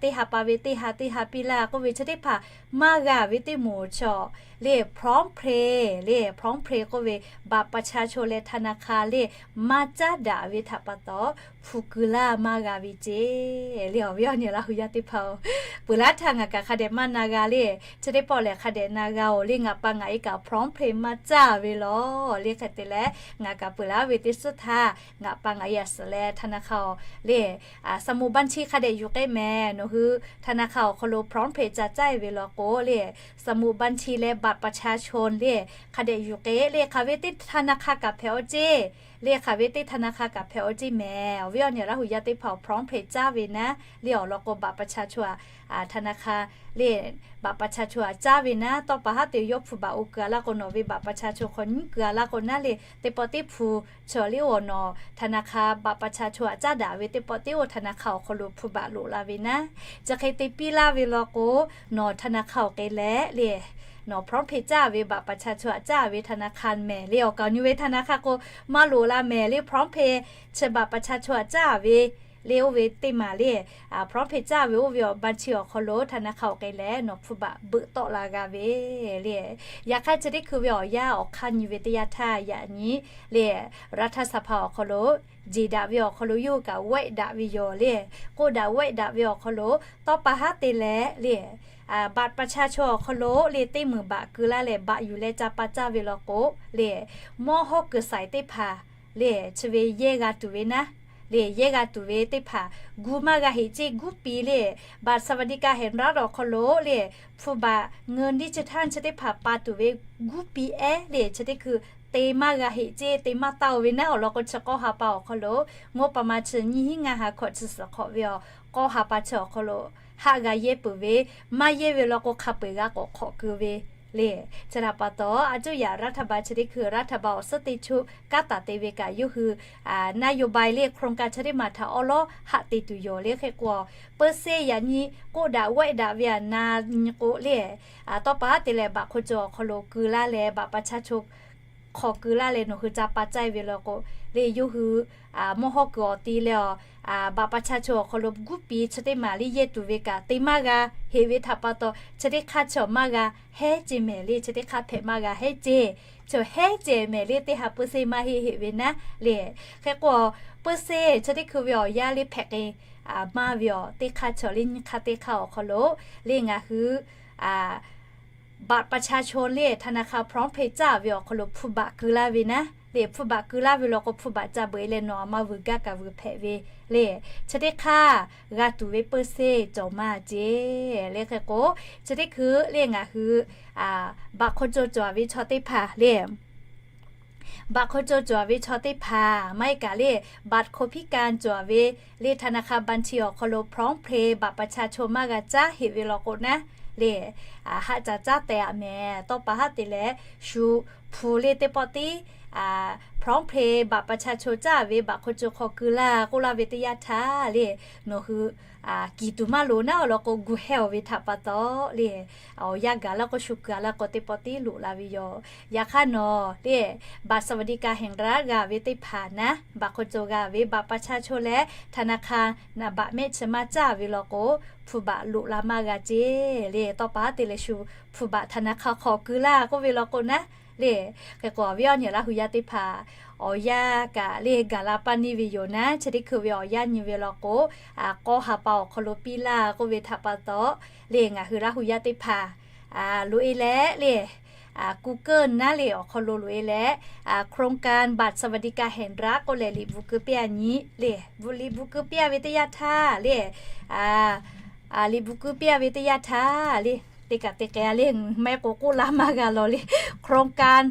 teˇ ha pa ve teˇ ha teˇ ha piˇ laˇ k'oˆ ve chi teˇ hpaˍ maˇ g'a ve teˇ moˍ chaw le พร้อมเพย์ le พร้อมเพย์ k'oˆ ve บัตรประชาชน leh ธนาคาร le maˇ caˉ daꞈ ve htaꞈ pa taw, hpu keu laˇ maˇ g'a ve ceˇ. Le awˬ viˉ awˬ nyi Laˇ huˍ yaˇ teˇ hpaˍ-oˬ, peuˬ laˇ htaˇ ngaˬ kaꞈ hk'a dehꞈ maˇ na g'a le, chi teˇ pawˆ lehˬ hk'a dehꞈ na g'a-oˬ. Le ngaˬ pa ngaˬ e kaꞈ พร้อมเพย์ maˇ caˇ ve law. Le hk'e te leh ngaˬ kaꞈ peuˬ laˇ ve teˇ suhˉ htaˇ ngaˬ pa ngaˬ e a suhˍ leh ธนาคาร le สมุดบัญชี hk'a dehꞈ yuˬ k'ai mehˍ. Nawˬ hui ธนาคาร awˬ hk'aw lo พร้อมเพย์ ca caˇ e ve law k'o le สมุดบัญชี leh บัตรประชาชน le hk'a dehꞈ yuˬ k'ai le hk'aˬ ve teˇ ธนาคาร kaꞈ hpehꞈ awˬ ceˇ. Le hk'aˬ ve teˇ ธนาคาร kaꞈ hpehꞈ awˬ ceˇ mehˍ. Awˬ viˉ awˬ nyi Laˇ huˍ yaˇ teˇ hpaˍ-oˬ, พร้อมเพย์ caˇ ve naˉ le awˬ lawn k'o บัตรประชาชน a ธนาคาร le บัตรประชาชน a caˇ ve naˉ, tawˇ pa haˉ te yawˇ hpu baꞈ oˇ keu a laˇ k'o, nawˬ ve บัตรประชาชน hk'aw nyiˉ keu a laˇ k'o naˉ le teˇ pawˆ tiˉ hpu chaw le oˇ awˬ nawˬ ธนาคาร บัตรประชาชน a caˇ daꞈ ve teˇ pawˆ tiˉ oˇ ธนาคาร awˬ hk'aw lo hpu baꞈ loꞈ la ve naˉ. Chi hk'e te piˇ laˇ ve law k'o, nawˬ ธนาคาร awˬ k'ai leh le nawˬ พร้อมเพย์ caˇ ve บัตรประชาชน a caˇ ve ธนาคาร mehˍ le awˬ kaˍ nyi ve ธนาคาร k'o maˇ loꞈ la mehˍ le พร้อมเพย์ chi บัตรประชาชน a caˇ ve le oˇ ve teˇ maˬ le พร้อมเพย์ caˇ ve oˇ ve awˬ บัญชี awˬ hk'aw lo ธนาคาร awˬ k'ai leh nawˬ hpu baꞈ beuꞈ tawˆ la g'a ve le. Yaꞈ hk'aˇ chi teˇ hkui ve awˬ yanˇ awˬ hk'aˇ nyi ve teˇ yanˇ htaˇ yaꞈ nyi le รัฐสภา awˬ hk'aw lo jeˬ daꞈ ve awˬ hk'aw lo yawˇ hui kaꞈ wehˆ daꞈ ve yoˬ le. K'oˆ daꞈ wehˆ daꞈ ve awˬ hk'aw lo tawˇ pa haˉ te leh le บัตรประชาชน awˬ hk'aw lo le teˇ meunˍ baꞈ keu laˇ leh baꞈ yuˬ leh ca pa caˇ ve law k'o le mawˇ hawˉ kuiˬ saiˍ teˇ hpaˍ le chi ve yehˇ g'a tuˬ ve naˉ. Le yehˇ g'a tuˬ ve teˇ hpaˍ gu maˇ g'a heꞈ ceˇ guˉ pi le บัตรสวัสดิการแห่งรัฐ awˬ hk'aw lo le hpu baꞈ เงินดิจิทัล chi teˇ hpaˍ pa tuˬ ve guˉ pi ehˉ le chi teˇ hkui te maˇ g'a heꞈ ceˇ te maˇ taˇ-oˬ ve naˉ. Awˬ lawn k'o chi k'awˇ ha pa awˬ hk'aw lo งบประมาณ chi nyiˇ hinˉ ngaˇ ha hkawꞈ chi suhˍ hk'awꞈ ve awˬ k'awˇ ha pa chi awˬ hk'aw lo haˆ g'a yehˇ peuˬ ve, maˇ yehˇ ve law k'o hk'a peu-eˬ g'a k'awꞈ hk'awꞈ keu ve le. Chi htaꞈ pa taw a cuˇ yaꞈ รัฐบาล chi teˇ hkui รัฐบาล awˬ suhˉ teˇ choˆ kanˉ taˍ te ve kaꞈ yawˇ hui นโยบาย le โครงการ chi teˇ maˬ htaꞈ awˉ lawˉ haꞈ te tuˬ yoˬ le. Hk'e k'o เปอร์เซ็นต์ yaꞈ nyi k'oˆ daꞈ wehˆ daꞈ ve a na nyi k'o le tawˇ pa haˉ te leh baꞈ hk'aw cawˬ awˬ hk'aw lo keu laˇ leh baꞈ pa chaˇ cho hk'aw keu laˇ leh nawˬ hui ca pa caˇ e ve law k'o le yawˇ hui mawˇ hawˉ kuiˬ awˬ ti leh a baꞈ pa chaˇ cho awˬ hk'aw lo guˉ pi chi teˇ maˬ le yehˇ tuˬ ve kaꞈ te maˇ g'a heꞈ ve htaꞈ pa taw chi teˇ hk'aˇ chaw maˇ g'a hehˉ ceˇ mehˍ le chi teˇ hk'aˇ hpehꞈ maˇ g'a hehˉ ceˇ. Chaw hehˉ ceˇ mehˍ le teˇ ha เปอร์เซ็นต์ maˇ heˆ heꞈ ve naˉ le. Hk'e k'o เปอร์เซ็นต์ chi teˇ hkui ve awˬ yanˇ le hpehꞈ k'ai maˇ ve awˬ teˇ hk'aˇ chaw le nyiˇ hk'aˇ teˇ hk'aˇ awˬ hk'aw lo le ngaˬ hui บัตรประชาชน le ธนาคาร พร้อมเพย์ caˇ ve awˬ hk'aw lo hpu baꞈ keu laˇ ve naˉ le hpu baꞈ keu laˇ ve law k'o hpu baꞈ ca beuꞈ e leh nawˬ a ma vuiˬ gaˇ kaꞈ vuiˬ hpehꞈ ve le chi teˇ hk'aˇ g'a tuˬ ve เปอร์เซ็นต์ cawˬ maˇ ceˇ le. Hk'e k'o chi teˇ hkui le ngaˬ hui baꞈ hk'aw cawˬ cawˬ ve chaw teˇ hpaˍ le baꞈ hk'aw cawˬ cawˬ ve chaw teˇ hpaˍ maˇ heˆ kaꞈ le บัตรคนพิการ cawˬ ve le ธนาคาร บัญชี awˬ hk'aw lo พร้อมเพย์ บัตรประชาชน maˇ g'a caˉ heꞈ ve law k'o naˉ le haˆ ca caˉ teh-a mehˍ. Tawˇ pa haˉ te leh shu hpu le teˇ pawˆ tiˉ พร้อมเพย์ บัตรประชาชน caˇ ve บัตรคนจน hk'aw keu laˇ k'oˆ laˇ ve teˇ yanˇ htaˇ le, nawˬ hui kiˬ tuˬ maˇ loˍ naˉ awˬ lawn k'o, gu heh-oˬ ve htaꞈ pa taw le, awˬ yanˇ gaˬ laˇ k'o, shu keu-a laˇ k'o, teˇ pawˆ tiˉ loꞈ la ve yoˬ. Yaꞈ hk'aˇ nawˬ le, บัตรสวัสดิการแห่งรัฐ g'a ve teˇ hpaˍ naˉ, บัตรคนจน g'a ve บัตรประชาชน leh ธนาคาร naˍ baꞈ mehˆ chi maˇ caˇ ve law k'o, hpu baꞈ loꞈ la maˇ g'a ceˇ le. Tawˇ pa te leh shu hpu baꞈ ธนาคาร hk'aw keu laˇ k'oˆ ve law k'o naˉ le, hk'e k'o awˬ viˉ awˬ nyi Laˇ hu yaˇ teˇ hpaˍ, awˬ yanˇ kaꞈ le gaˬ la paˇ neˇ ve yoˬ naˉ. Chi teˇ hkui ve awˬ yanˇ nyi ve law k'o, k'awˇ ha pa awˬ hk'aw lo piˇ laˇ k'oˆ ve htaꞈ pa taw le, ngaˬ hui Laˇ hu yaˇ teˇ hpaˍ loꞈ-e leh le, Google naˉ le awˬ hk'aw lo loꞈ-e leh, โครงการบัตรสวัสดิการแห่งรัฐ k'oˆ leh liꞈ bvuhꞈ keu piˇ-a nyi le, liꞈ bvuhꞈ keu piˇ-a ve teˇ yanˇ htaˇ le, liꞈ bvuhꞈ keu piˇ-a ve teˇ yanˇ htaˇ le, teˇ kaꞈ te k'ai-a le, maˇ heˆ k'o k'oˆ laˇ maˇ g'a law le, โครงการ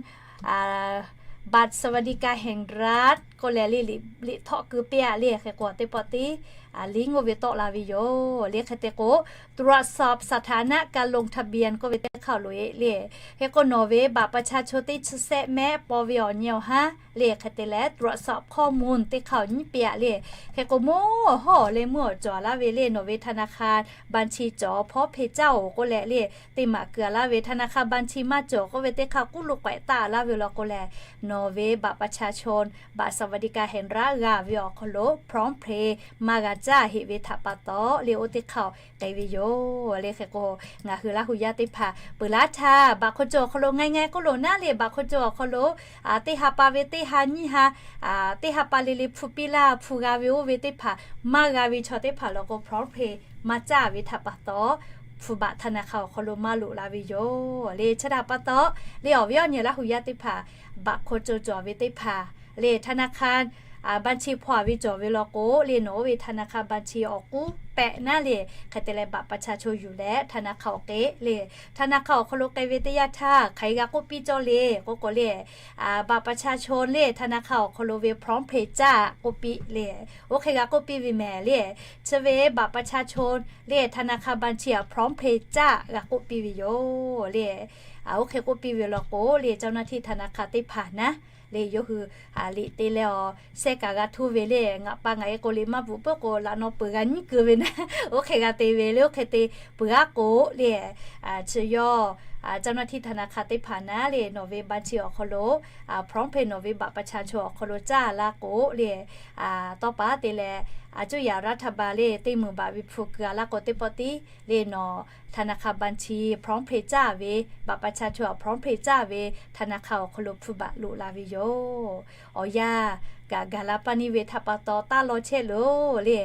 บัตรสวัสดิการแห่งรัฐ k'oˆ leh le, liꞈ htawˆ keu piˇ-a le. Hk'e k'o teˇ pawˆ tiˉ liˇ ngoˇ ve tawˆ la ve yoˬ le. Hk'e te k'o, ตรวจสอบสถานะการลงทะเบียน k'oˆ ve teˇ hk'aˇ loꞈ-e le. Hk'e k'o nawˬ ve บัตรประชาชน teˇ chi sehˆ mehˆ paw ve awˬ nyi awˬ haˉ le, hk'e te leh ตรวจสอบข้อมูล teˇ hk'aˇ awˬ nyiˉ piˇ-a le. Hk'e k'o mawˇ hawˉ leh meuˇ awˬ cawˬ laˇ ve le, nawˬ ve ธนาคาร บัญชี cawˬ พร้อมเพย์ caˇ-oˬ k'oˆ leh le, teˇ maꞈ keu-a laˇ ve ธนาคาร บัญชี maˇ cawˬ k'oˆ ve teˇ hk'aˇ k'uˉ lo k'awehꞈ taˆ laˇ ve law k'o leh, nawˬ ve บัตรประชาชน บัตรสวัสดิการแห่งรัฐ g'a ve awˬ hk'aw lo พร้อมเพย์ maˇ g'a caˇ heꞈ ve htaꞈ pa taw le, oˇ teˇ hk'aˇ k'ai ve yoˬ le. Hk'e k'o ngaˬ hui Laˇ hu yaˇ teˇ hpaˍ peuˬ laˇ htaˇ, บัตรคนจน awˬ hk'aw lo ngaˇ ngaˇ k'oˆ loˬ naˉ le, บัตรคนจน awˬ hk'aw lo teˇ ha pa ve teˇ ha nyiˇ ha, teˇ ha pa le le hpu piˇ laˇ, hpu g'a ve oˇ ve teˇ hpaˍ maˇ g'a ve chaw teˇ hpaˍ law k'o, พร้อมเพย์ maˇ caˇ ve htaꞈ pa taw, hpu baꞈ ธนาคาร awˬ hk'aw lo maˇ loꞈ la ve yoˬ le. Chi htaꞈ pa taw le, awˬ viˉ awˬ nyi Laˇ hu yaˇ teˇ hpaˍ บัตรคนจน cawˬ ve teˇ hpaˍ le, ธนาคาร บัญชี hpaw-a ve cawˬ ve law k'o le, nawˬ oˇ ve ธนาคาร บัญชี awˬ k'uˉ pehꞈ naˉ le, hk'e te leh บัตรประชาชน yuˬ leh ธนาคาร awˬ k'ehˉ le, ธนาคาร awˬ hk'aw lo k'ai ve teˇ yanˇ htaˇ hk'aˬ hk'e g'a k'oˆ piˇ cawˇ le k'oˆ k'o le, บัตรประชาชน le ธนาคาร awˬ hk'aw lo ve พร้อมเพย์ caˇ k'oˆ piˇ le, oˇ hk'e g'a k'oˆ piˇ ve mehˍ le. Chi ve บัตรประชาชน le ธนาคาร บัญชี awˬ พร้อมเพย์ caˇ g'a k'oˆ piˇ ve yoˬ le. Oˇ hk'e k'oˆ piˇ ve law k'o le, เจ้าหน้าที่ ธนาคาร teˇ hpaˍ naˉ le, yawˇ hui liꞈ te leh awˬ sehˉ kaꞈ g'a htuˇ ve le, ngaˬ pa ngaˬ e k'o liꞈ maˇ bvuhꞈ peuˬ k'o, laꞈ naw peuˬ g'a nyiˉ keu ve naˉ, oˇ hk'e g'a te ve le. Oˇ hk'e te peuˬ-a k'o le, chi yawˇ เจ้าหน้าที่ ธนาคาร teˇ hpaˍ naˉ le, nawˬ ve บัญชี awˬ hk'aw lo พร้อมเพย์ nawˬ ve บัตรประชาชน awˬ hk'aw lo caˇ laˇ k'o le, tawˇ pa te leh, อาจจะอยากรัฐบาล le teˇ meunˍ baꞈ ve hpu keu-a laˇ k'o, teˇ pawˆ tiˉ le nawˬ ธนาคาร บัญชี พร้อมเพย์ caˇ ve, บัตรประชาชน awˬ พร้อมเพย์ caˇ ve ธนาคาร awˬ hk'aw lo hpu baꞈ loꞈ la ve yoˬ. Awˬ yanˇ kaꞈ gaˬ la paˇ neˇ ve htaꞈ pa taw taˇ law chehˇ loˬ le.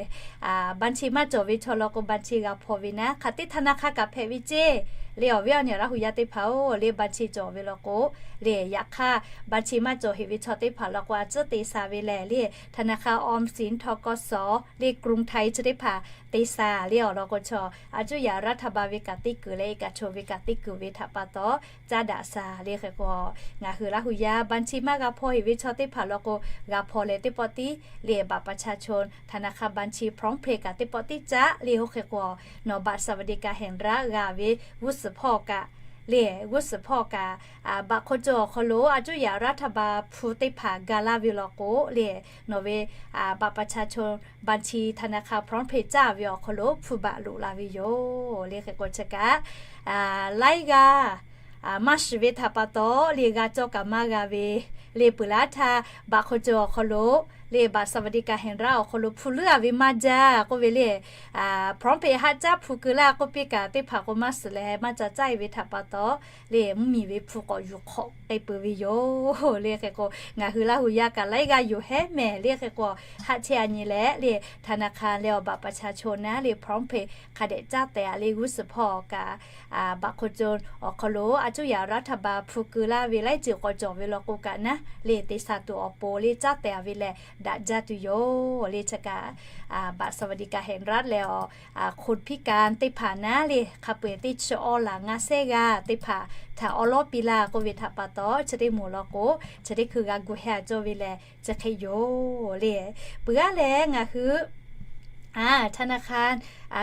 บัญชี maˇ cawˬ ve chaw law k'o, บัญชี g'a hpaw ve naˉ, hk'aˬ teˇ ธนาคาร kaꞈ hpehꞈ ve ceˇ le. Awˬ viˉ awˬ nyi Laˇ hu yaˇ teˇ hpaˍ-oˬ le, บัญชี cawˬ ve law k'o le, yaꞈ hk'aˇ บัญชี maˇ cawˬ heꞈ ve chaw teˇ hpaˍ law k'o, a tcuhˉ te sha ve lehˬ le, ธนาคาร ออมสิน ทกส le กรุงไทย chi teˇ hpaˍ te sha le. Awˬ lawn k'o, chaw a cuˇ yaꞈ รัฐบาล ve kaꞈ teˇ kuiˬ leh, e kaꞈ chaw ve kaꞈ teˇ kuiˬ ve htaꞈ pa taw caˇ daꞈ sha le. Hk'e k'o, ngaˬ hui Laˇ hu yaˇ บัญชี maˇ g'a hpaw heꞈ ve chaw teˇ hpaˍ law k'o, g'a hpaw leh teˇ pawˆ tiˉ le, บัตรประชาชน ธนาคาร บัญชี พร้อมเพย์ kaꞈ teˇ pawˆ tiˉ caˇ le. Oˇ hk'e k'o, nawˬ บัตรสวัสดิการแห่งรัฐ g'a ve g'uˇ suhˍ hpawˇ kaꞈ le, g'uˇ suhˍ hpawˇ kaꞈ บัตรคนจน awˬ hk'aw lo a cuˇ yaꞈ รัฐบาล hpu teˇ hpaˍ ga laˇ ve law k'o le, nawˬ ve บัตรประชาชน บัญชี ธนาคาร พร้อมเพย์ caˇ ve awˬ hk'aw lo hpu baꞈ loꞈ la ve yoˬ le. Hk'e k'o chi kaꞈ laiˉ g'aˇ maˇ shiˍ ve htaꞈ pa taw le, g'a cawˇ kaꞈ maˇ g'a ve le. Peuˬ laˇ htaˇ บัตรคนจน awˬ hk'aw lo le, บัตรสวัสดิการแห่งรัฐ awˬ hk'aw lo hpu leuˉ-a ve maˇ jaˇ k'oˆ ve le, พร้อมเพย์ haˆ caˉ hpu keu laˇ k'oˆ piˇ kaꞈ, teˇ hpaˍ k'o maˇ shiˍ leh maˇ ca caˇ-e ve htaꞈ pa taw le, mvuhˇmiˬ ve hpu k'awꞈ yuˬ hk'awꞈ k'ai peuˬ ve yoˬ le. Hk'e k'o, ngaˬ hui Laˇ hu yaˇ kaꞈ laiˉ g'aˇ yoˬ hehˉ mehˍ le. Hk'e k'o, haˆ chehˇ-a nyi leh le, ธนาคาร leh awˬ บัตรประชาชน naˉ le, พร้อมเพย์ hk'a dehꞈ caˇ tehꞈ-a le. G'uˇ suhˍ hpawˇ kaꞈ บัตรคนจน awˬ hk'aw lo a cuˇ yaꞈ รัฐบาล hpu keu laˇ ve laiˉ ceuˬ k'awꞈ cawˬ ve law k'o kaꞈ naˉ le, te sha tuˬ awˬ pon le caˇ tehꞈ-a ve lehˬ, daꞈ jaˇ tuˬ yoˬ le. Chi kaꞈ บัตรสวัสดิการแห่งรัฐ leh awˬ คนพิการ teˇ hpaˍ naˉ le, hk'a peu-eˬ teˇ chi awˇ laˬ ngaˇ sehˉ g'aˇ teˇ hpaˍ htaꞈ awˉ lawˉ piˇ laˇ k'oˆ ve htaꞈ pa taw, chi teˇ moˍ law k'o, chi teˇ hkui g'a gu heh-a cawˇ ve lehˬ chi hk'e yoˬ le. Peuˬ-a leh ngaˬ hui ธนาคาร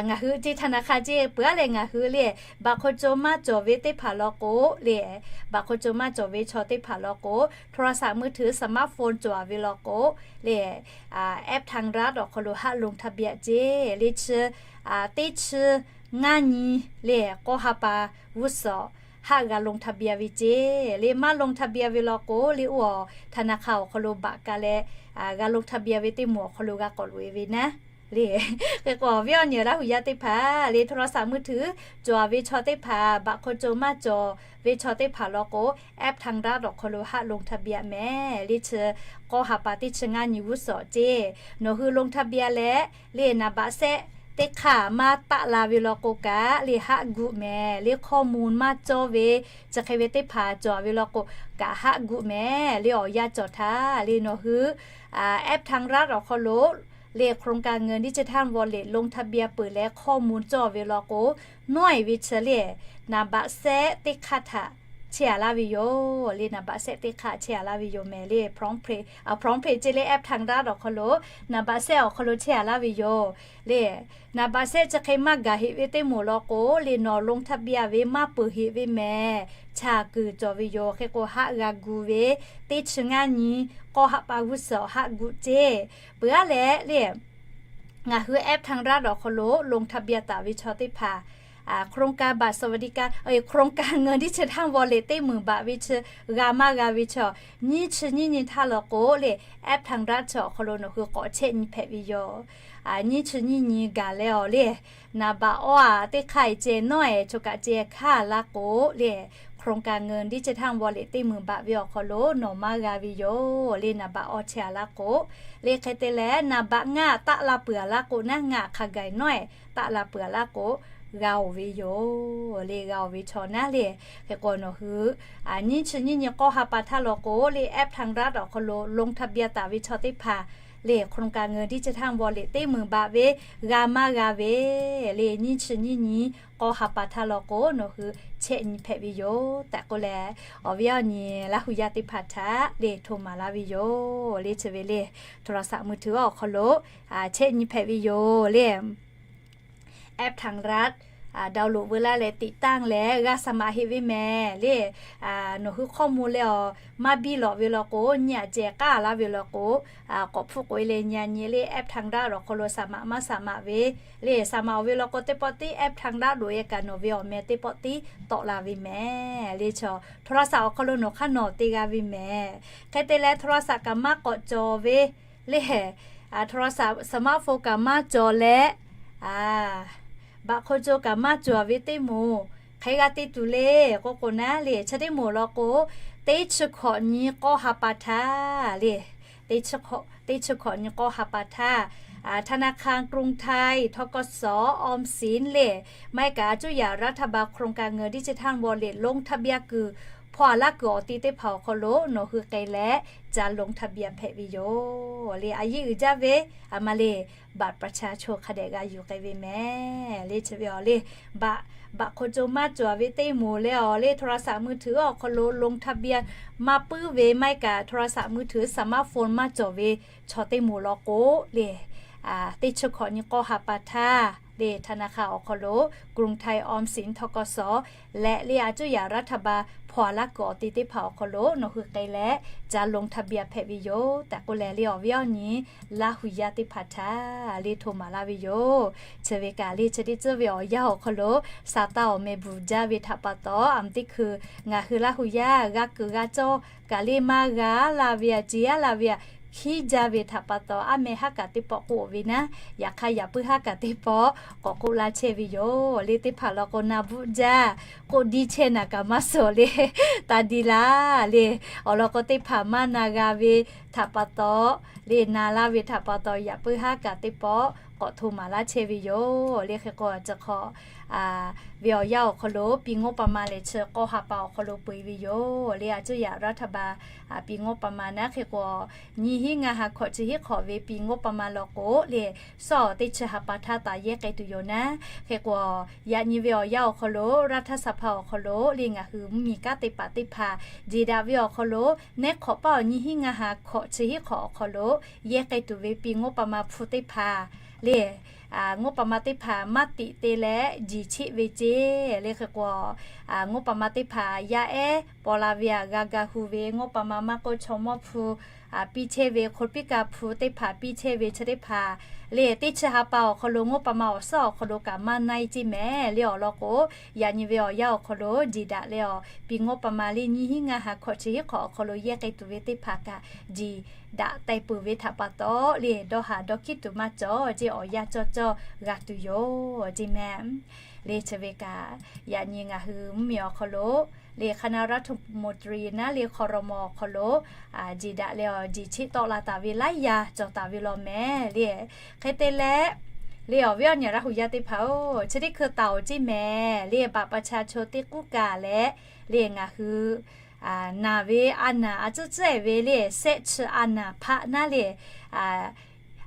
ngaˬ hui ceˇ ธนาคาร ceˇ peuˬ aˉ leh ngaˬ hui le, baꞈ hk'aw co maˇ cawˬ ve teˇ hpaˍ law k'o le, baꞈ hk'aw co maˇ cawˬ ve chaw teˇ hpaˍ law k'o, โทรศัพท์มือถือ สมาร์ทโฟน cawˬ ve law k'o le, app ทางรัฐ awˬ hk'aw lo haˆ ลงทะเบียน ceˇ le chi, teˇ chi ngaˇ nyi le k'awˇ ha pa g'uˇ suhˍ haˆ g'a ลงทะเบียน ve ceˇ le. Maˇ ลงทะเบียน ve law k'o le, oˇ awˬ ธนาคาร awˬ hk'aw lo baꞈ ka leh g'a ลงทะเบียน ve teˇ moˍ awˬ hk'aw lo g'a k'awꞈ loꞈ e ve naˉ le. Hk'e k'o, awˬ viˉ awˬ nyi Laˇ huˍ yaˇ teˇ hpaˍ le, โทรศัพท์มือถือ cawˬ ve chaw teˇ hpaˍ, baꞈ hk'aw co maˇ cawˬ ve chaw teˇ hpaˍ law k'o, app ทางรัฐ awˬ hk'aw lo haˆ ลงทะเบียน mehˍ le chi, k'awˇ ha pa teˇ chi ngaˇ nyi g'uˇ suhˍ ceˇ. Nawˬ hui ลงทะเบียน leh le นามบัตร sehˆ teˇ hk'aˇ maˇ taˆ la ve law k'o kaꞈ le haˆ guˆ mehˍ le, ข้อมูล maˇ cawˬ ve chi hk'e ve teˇ hpaˍ cawˬ ve law k'o kaꞈ haˆ guˆ mehˍ le. Awˬ yanˇ cawˬ htaˇ le nawˬ hui app ทางรัฐ awˬ hk'aw lo le โครงการเงินดิจิทัลวอลเล็ต ลงทะเบียน peuˬ leh ข้อมูล cawˬ ve law k'o, nawˉ e ve chi le นามบัตร sehˆ teˇ hk'aˇ htaꞈ chehˇ a laˇ ve yoˬ le. นามบัตร sehˆ teˇ hk'aˇ chehˇ a laˇ ve yoˬ mehˍ le. PromptPay, PromptPay ceˇ le, app ทางรัฐ awˬ hk'aw lo นามบัตร sehˆ awˬ hk'aw lo chehˇ a laˇ ve yoˬ le. นามบัตร sehˆ chi hk'e maˇ gaˬ heꞈ ve teˇ moˍ law k'o le, nawˬ ลงทะเบียน ve maˇ peuˬ heꞈ ve mehˍ, chaˬ kuiˬ cawˬ ve yoˬ. Hk'e k'o, haˆ g'a gu ve teˇ chi ngaˇ nyi k'awˇ ha pa g'uˇ suhˍ haˆ guˆ ceˇ. Peuˬ aˉ leh le ngaˬ hui app ทางรัฐ awˬ hk'aw lo ลงทะเบียน taˍ ve chaw teˇ hpaˍ, โครงการบัตรสวัสดิการ, โครงการเงินดิจิทัลวอลเล็ต teˇ meunˍ baꞈ ve chi g'a maˇ g'a ve chi, nyiˇ chi nyiˇ nyi htaˇ law k'o le, app ทางรัฐ chi awˬ hk'aw lo nawˬ hui k'awꞈ chehˇ nyi hpehꞈ ve yoˬ. Nyiˇ chi nyiˇ nyi gaˬ leh awˬ le, นามบัตร awˇ a teˇ hk'aˇ e ceh nawˉ e choˬ kaꞈ ceh hkaˇ a laˇ k'o le, โครงการเงินดิจิทัลวอลเล็ต teˇ meunˍ baꞈ ve awˬ hk'aw lo nawˬ maˇ g'a ve yoˬ le. นามบัตร awˇ chehˇ a laˇ k'o le, hk'e te leh นามบัตร ngaˇ taˆ la peuˬ a laˇ k'o naˉ, ngaˇ hk'a gaˬ nawˉ e taˆ la peuˬ a laˇ k'o g'a oˬ ve yoˬ le. G'a oˬ ve chaw naˉ le. Hk'e k'o, nawˬ hui nyiˇ chi nyiˇ nyi k'awˇ ha pa htaˇ law k'o le, app ทางรัฐ awˬ hk'aw lo ลงทะเบียน taˍ ve chaw teˇ hpaˍ le โครงการเงินดิจิทัลวอลเล็ต teˇ meunˍ baꞈ ve g'a maˇ g'a ve le, nyiˇ chi nyiˇ nyi k'awˇ ha pa htaˇ law k'o nawˬ hui chehˇ nyi hpehꞈ ve yoˬ tehꞈ k'oˆ leh, awˬ viˉ awˬ nyi Laˇ huˍ yaˇ teˇ hpaˍ htaꞈ le hto maˍ laˇ ve yoˬ le. Chi ve le โทรศัพท์มือถือ awˬ hk'aw lo chehˇ nyi hpehꞈ ve yoˬ le. App ทางรัฐ download veu laˇ leh ติดตั้ง leh g'a สมัคร heꞈ ve mehˍ le. Nawˬ hui ข้อมูล leh awˬ maˇ biˇ lawꞈ ve law k'o, nyi a ceh k'aˉ laˇ ve law k'o, k'awꞈ hpfuhˆ k'oꞈ e leh nyi a nyi le app ทางรัฐ awˬ hk'aw lo สมัคร maˇ สมัคร ve le. สมัคร oˬ ve law k'o, teˇ pawˆ tiˉ app ทางรัฐ doꞈ e kaꞈ nawˬ ve awˬ meh teˇ pawˆ tiˉ tawˆ la ve mehˍ le. Chaw โทรศัพท์ awˬ hk'aw lo nawˬ hk'aˇ nawˬ te g'a ve mehˍ. Hk'e te leh โทรศัพท์ kaꞈ maˇ k'awꞈ cawˬ ve le, โทรศัพท์ สมาร์ทโฟน kaꞈ maˇ cawˬ leh, baꞈ hk'aw co kaꞈ maˇ cawˬ ve teˇ moˍ hk'e g'a te tuˬ le k'oˆ k'o naˉ le, chi teˇ moˍ law k'o, teˇ chi hkawꞈ nyi k'awˇ ha pa htaˇ le, teˇ chi hkawꞈ nyi k'awˇ ha pa htaˇ, ธนาคารกรุงไทย ทกส ออมสิน le, maˇ heˆ kaꞈ อายุ อย่าง รัฐบาล โครงการเงินดิจิทัลวอลเล็ต ลงทะเบียน kuiˬ hpaw a laˇ kuiˬ awˬ ti teˇ hpaˍ awˬ hk'aw lo nawˬ hui k'ai leh ca ลงทะเบียน hpehꞈ ve yoˬ le. A yeˇ uiˍ jaˇ ve a ma le, บัตรประชาชน hk'a dehꞈ g'a yuˬ k'ai ve mehˍ le. Chi ve awˬ le, baꞈ hk'aw co maˇ cawˬ ve teˇ moˍ leh awˬ le โทรศัพท์มือถือ awˬ hk'aw lo ลงทะเบียน maˇ puiˉ ve maˇ heˆ kaꞈ โทรศัพท์มือถือ สมาร์ทโฟน maˇ cawˬ ve chaw teˇ moˍ law k'o le, teˇ chi hkawꞈ nyi k'awˇ ha pa htaˇ le ธนาคาร awˬ hk'aw lo กรุงไทย ออมสิน ทกส leh le อายุ อย่าง รัฐบาล hpaw a laˇ kuiˬ awˬ ti teˇ hpaˍ awˬ hk'aw lo nawˬ hui k'ai leh ca ลงทะเบียน hpehꞈ ve yoˬ tehꞈ k'oˆ leh le, awˬ viˉ awˬ nyi Laˇ huˍ yaˇ teˇ hpaˍ htaꞈ le hto maˍ laˇ ve yoˬ. Chi ve kaꞈ le, chi teˇ tcuhˇ ve awˬ yanˇ awˬ hk'aw lo sa taˇ awˬ meh bvuhꞈ jaˇ ve htaꞈ pa taw, a ma teˇ hkui ngaˬ hui Laˇ huˍ yaˇ g'a kuiˬ g'a cawˇ kaꞈ le maˇ g'a la ve a, ceˬ aˉ la ve a, hkiˉ jaˇ ve htaꞈ pa taw, a meh haˉ kaꞈ teˇ pawˆ k'oˆ ve naˉ, yaꞈ hk'aˇ yaꞈ puiˉ haˉ kaꞈ teˇ pawˆ k'awꞈ k'oˆ laˇ chehˇ ve yoˬ le. Teˇ hpaˍ law k'o na bvuhꞈ jaˇ, k'oˆ diˇ chehˇ naˍ kaꞈ maˇ suhˍ le, taˇ diˇ laˇ le. Awˬ lawn k'o, teˇ hpaˍ maˇ na g'a ve htaꞈ pa taw le, na laˇ ve htaꞈ pa taw, yaꞈ puiˉ haˉ kaꞈ teˇ pawˆ k'awꞈ hto maˍ laˇ chehˇ ve yoˬ le. Hk'e k'o, chi hk'awꞈ ve awˬ yanˇ awˬ hk'aw lo ปีงบประมาณ lehˬ chi k'awˇ ha pa awˬ hk'aw lo peu eˬ ve yoˬ le. A cuˇ yaꁞ รัฐบาล ปีงบประมาณ naˉ. Hk'e k'o, nyiˇ hinˉ ngaˇ ha hkawꞈ chi hiˉ hk'awꞈ ve ปีงบประมาณ law k'o le, sawˉ teˇ chi ha pa htaˇ taˍ yehˇ k'ai tuˬ yoˬ naˉ. Hk'e k'o, yaꞈ nyi ve awˬ yanˇ awˬ hk'aw lo รัฐสภา awˬ hk'aw lo le ngaˬ hui mvuhˇmiˬ kanˉ te paˍ teˇ hpaˍ jeˬ daꞈ ve awˬ hk'aw lo, neˉ hk'awꞈ paˇ awˬ nyiˇ hinˉ ngaˇ ha hkawꞈ chi hiˉ hk'awꞈ awˬ hk'aw lo yehˇ k'ai tuˬ ve ปีงบประมาณ hpu teˇ hpaˍ le, งบประมาณ teˇ hpaˍ maˇ tiꞈ te leh jiˬ cheˆ ve ceˇ le. Hk'e k'o, งบประมาณ teˇ hpaˍ yaˇ ehˉ paw la ve aꞈ g'a ga hu ve งบประมาณ maˇ k'oˆ chaw mawˇ hpu piˇ chehˇ ve, คนพิการ hpu teˇ hpaˍ piˇ chehˇ ve chi teˇ hpaˍ le, teˇ chi ha pa awˬ hk'aw lo งบประมาณ awˬ suhˉ awˬ hk'aw lo kaꞈ maˇ na e ceˇ mehˍ le. Awˬ lawn k'o, yaꞈ nyi ve awˬ yanˇ awˬ hk'aw lo jiˬ daꞈ leh awˬ pi งบประมาณ le nyiˇ hinˉ ngaˇ ha hkawꞈ chi hiˉ hk'awꞈ awˬ hk'aw lo yehˇ k'ai tuˬ ve teˇ hpaˍ kaꞈ jiˬ daꞈ teh peuˬ ve htaꞈ pa taw le, dawˇ haˍ dawˇ hkiˉ tuˬ maˇ cawˬ ceˇ, awˬ yanˇ cawˇ cawˇ g'a tuˬ yoˬ ceˇ mehˍ le. Chi ve kaꞈ, yaꞈ nyi ngaˬ hui mvuhˇmiˬ awˬ hk'aw lo le คณะรัฐมนตรี naˉ le ครม. awˬ hk'aw lo jiˬ daꞈ leh awˬ jiˬ cheˆ tawˆ la taˍ ve laiˉ yaˇ cawˬ taˍ ve law mehˍ le. Hk'e te leh le, awˬ viˉ awˬ nyi Laˇ hu yaˇ teˇ hpaˍ-oˬ, chi teˇ hkui taˍ-oˬ ceˇ mehˍ le, บัตรประชาชน teˇ k'uˉ kaꞈ leh le, ngaˬ hui naˬ ve a naˍ a tcuhˉ tcuhˉ-ehˍ ve le, shehˆ chi a naˍ hpaˆ naˉ le,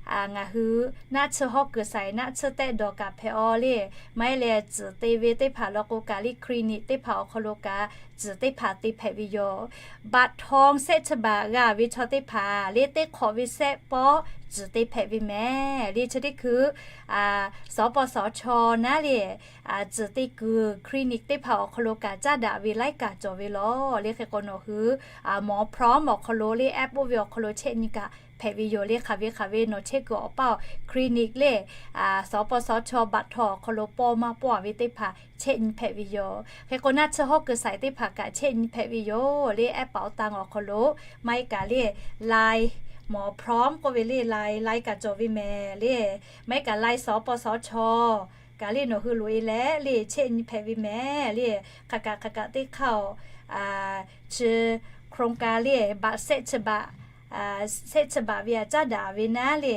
ngaˬ hui naˆ tsuhˇ hawˉ kuiˬ saiˍ naˆ tsuhˇ tehˆ dawˬ kaꞈ hpehꞈ-aw le, maˇ heˆ leh tcuhˬ te ve teˇ hpaˍ law k'o kaꞈ le, clinic teˇ hpaˍ awˬ hk'aw lo kaꞈ tcuhˬ teˇ hpaˍ te hpehꞈ ve yoˬ. บัตรทอง shehˆ chi บาท g'a ve chaw teˇ hpaˍ le, teˇ hk'awꞈ ve shehˆ pawˆ tcuhˬ te hpehꞈ ve mehˍ le. Chi teˇ hkui สปสช naˉ le, tcuhˬ te kuiˬ clinic teˇ hpaˍ awˬ hk'aw lo kaꞈ caˉ daꞈ ve laiˉ kaꞈ cawˬ ve law le. Hk'e k'o, nawˬ hui หมอพร้อม awˬ hk'aw lo le, app oˇ ve awˬ hk'aw lo chehˇ nyi kaꞈ hpehꞈ ve yoˬ le. Hk'aˬ ve hk'aˬ ve nawˬ chehˇ kuiˬ awˬ paˇ awˬ clinic le, สปสช บัตรทอง awˬ hk'aw lo pawˇ maˇ pawˇ-a ve teˇ hpaˍ chehˇ nyi hpehꞈ ve yoˬ. Hk'e k'o, naˆ tsuhˇ hawˉ kuiˬ saiˍ teˇ hpaˍ kaꞈ chehˇ nyi hpehꞈ ve yoˬ le, แอปเป๋าตัง awˬ hk'aw lo, maˇ heˆ kaꞈ le, Line หมอพร้อม k'oˆ ve le, Line, Line kaꞈ cawˬ ve mehˍ le, maˇ heˆ kaꞈ Line สปสช kaꞈ le, nawˬ hui loꞈ-e leh le chehˇ nyi hpehꞈ ve mehˍ le. Hk'aˬ kaꞈ hk'aˬ kaꞈ teˇ hk'aˇ-oˬ, chi โครงการ le, บัตร shehˆ chi บาท, shehˆ chi บาท ve aꞈ caˉ daꞈ ve naˉ le,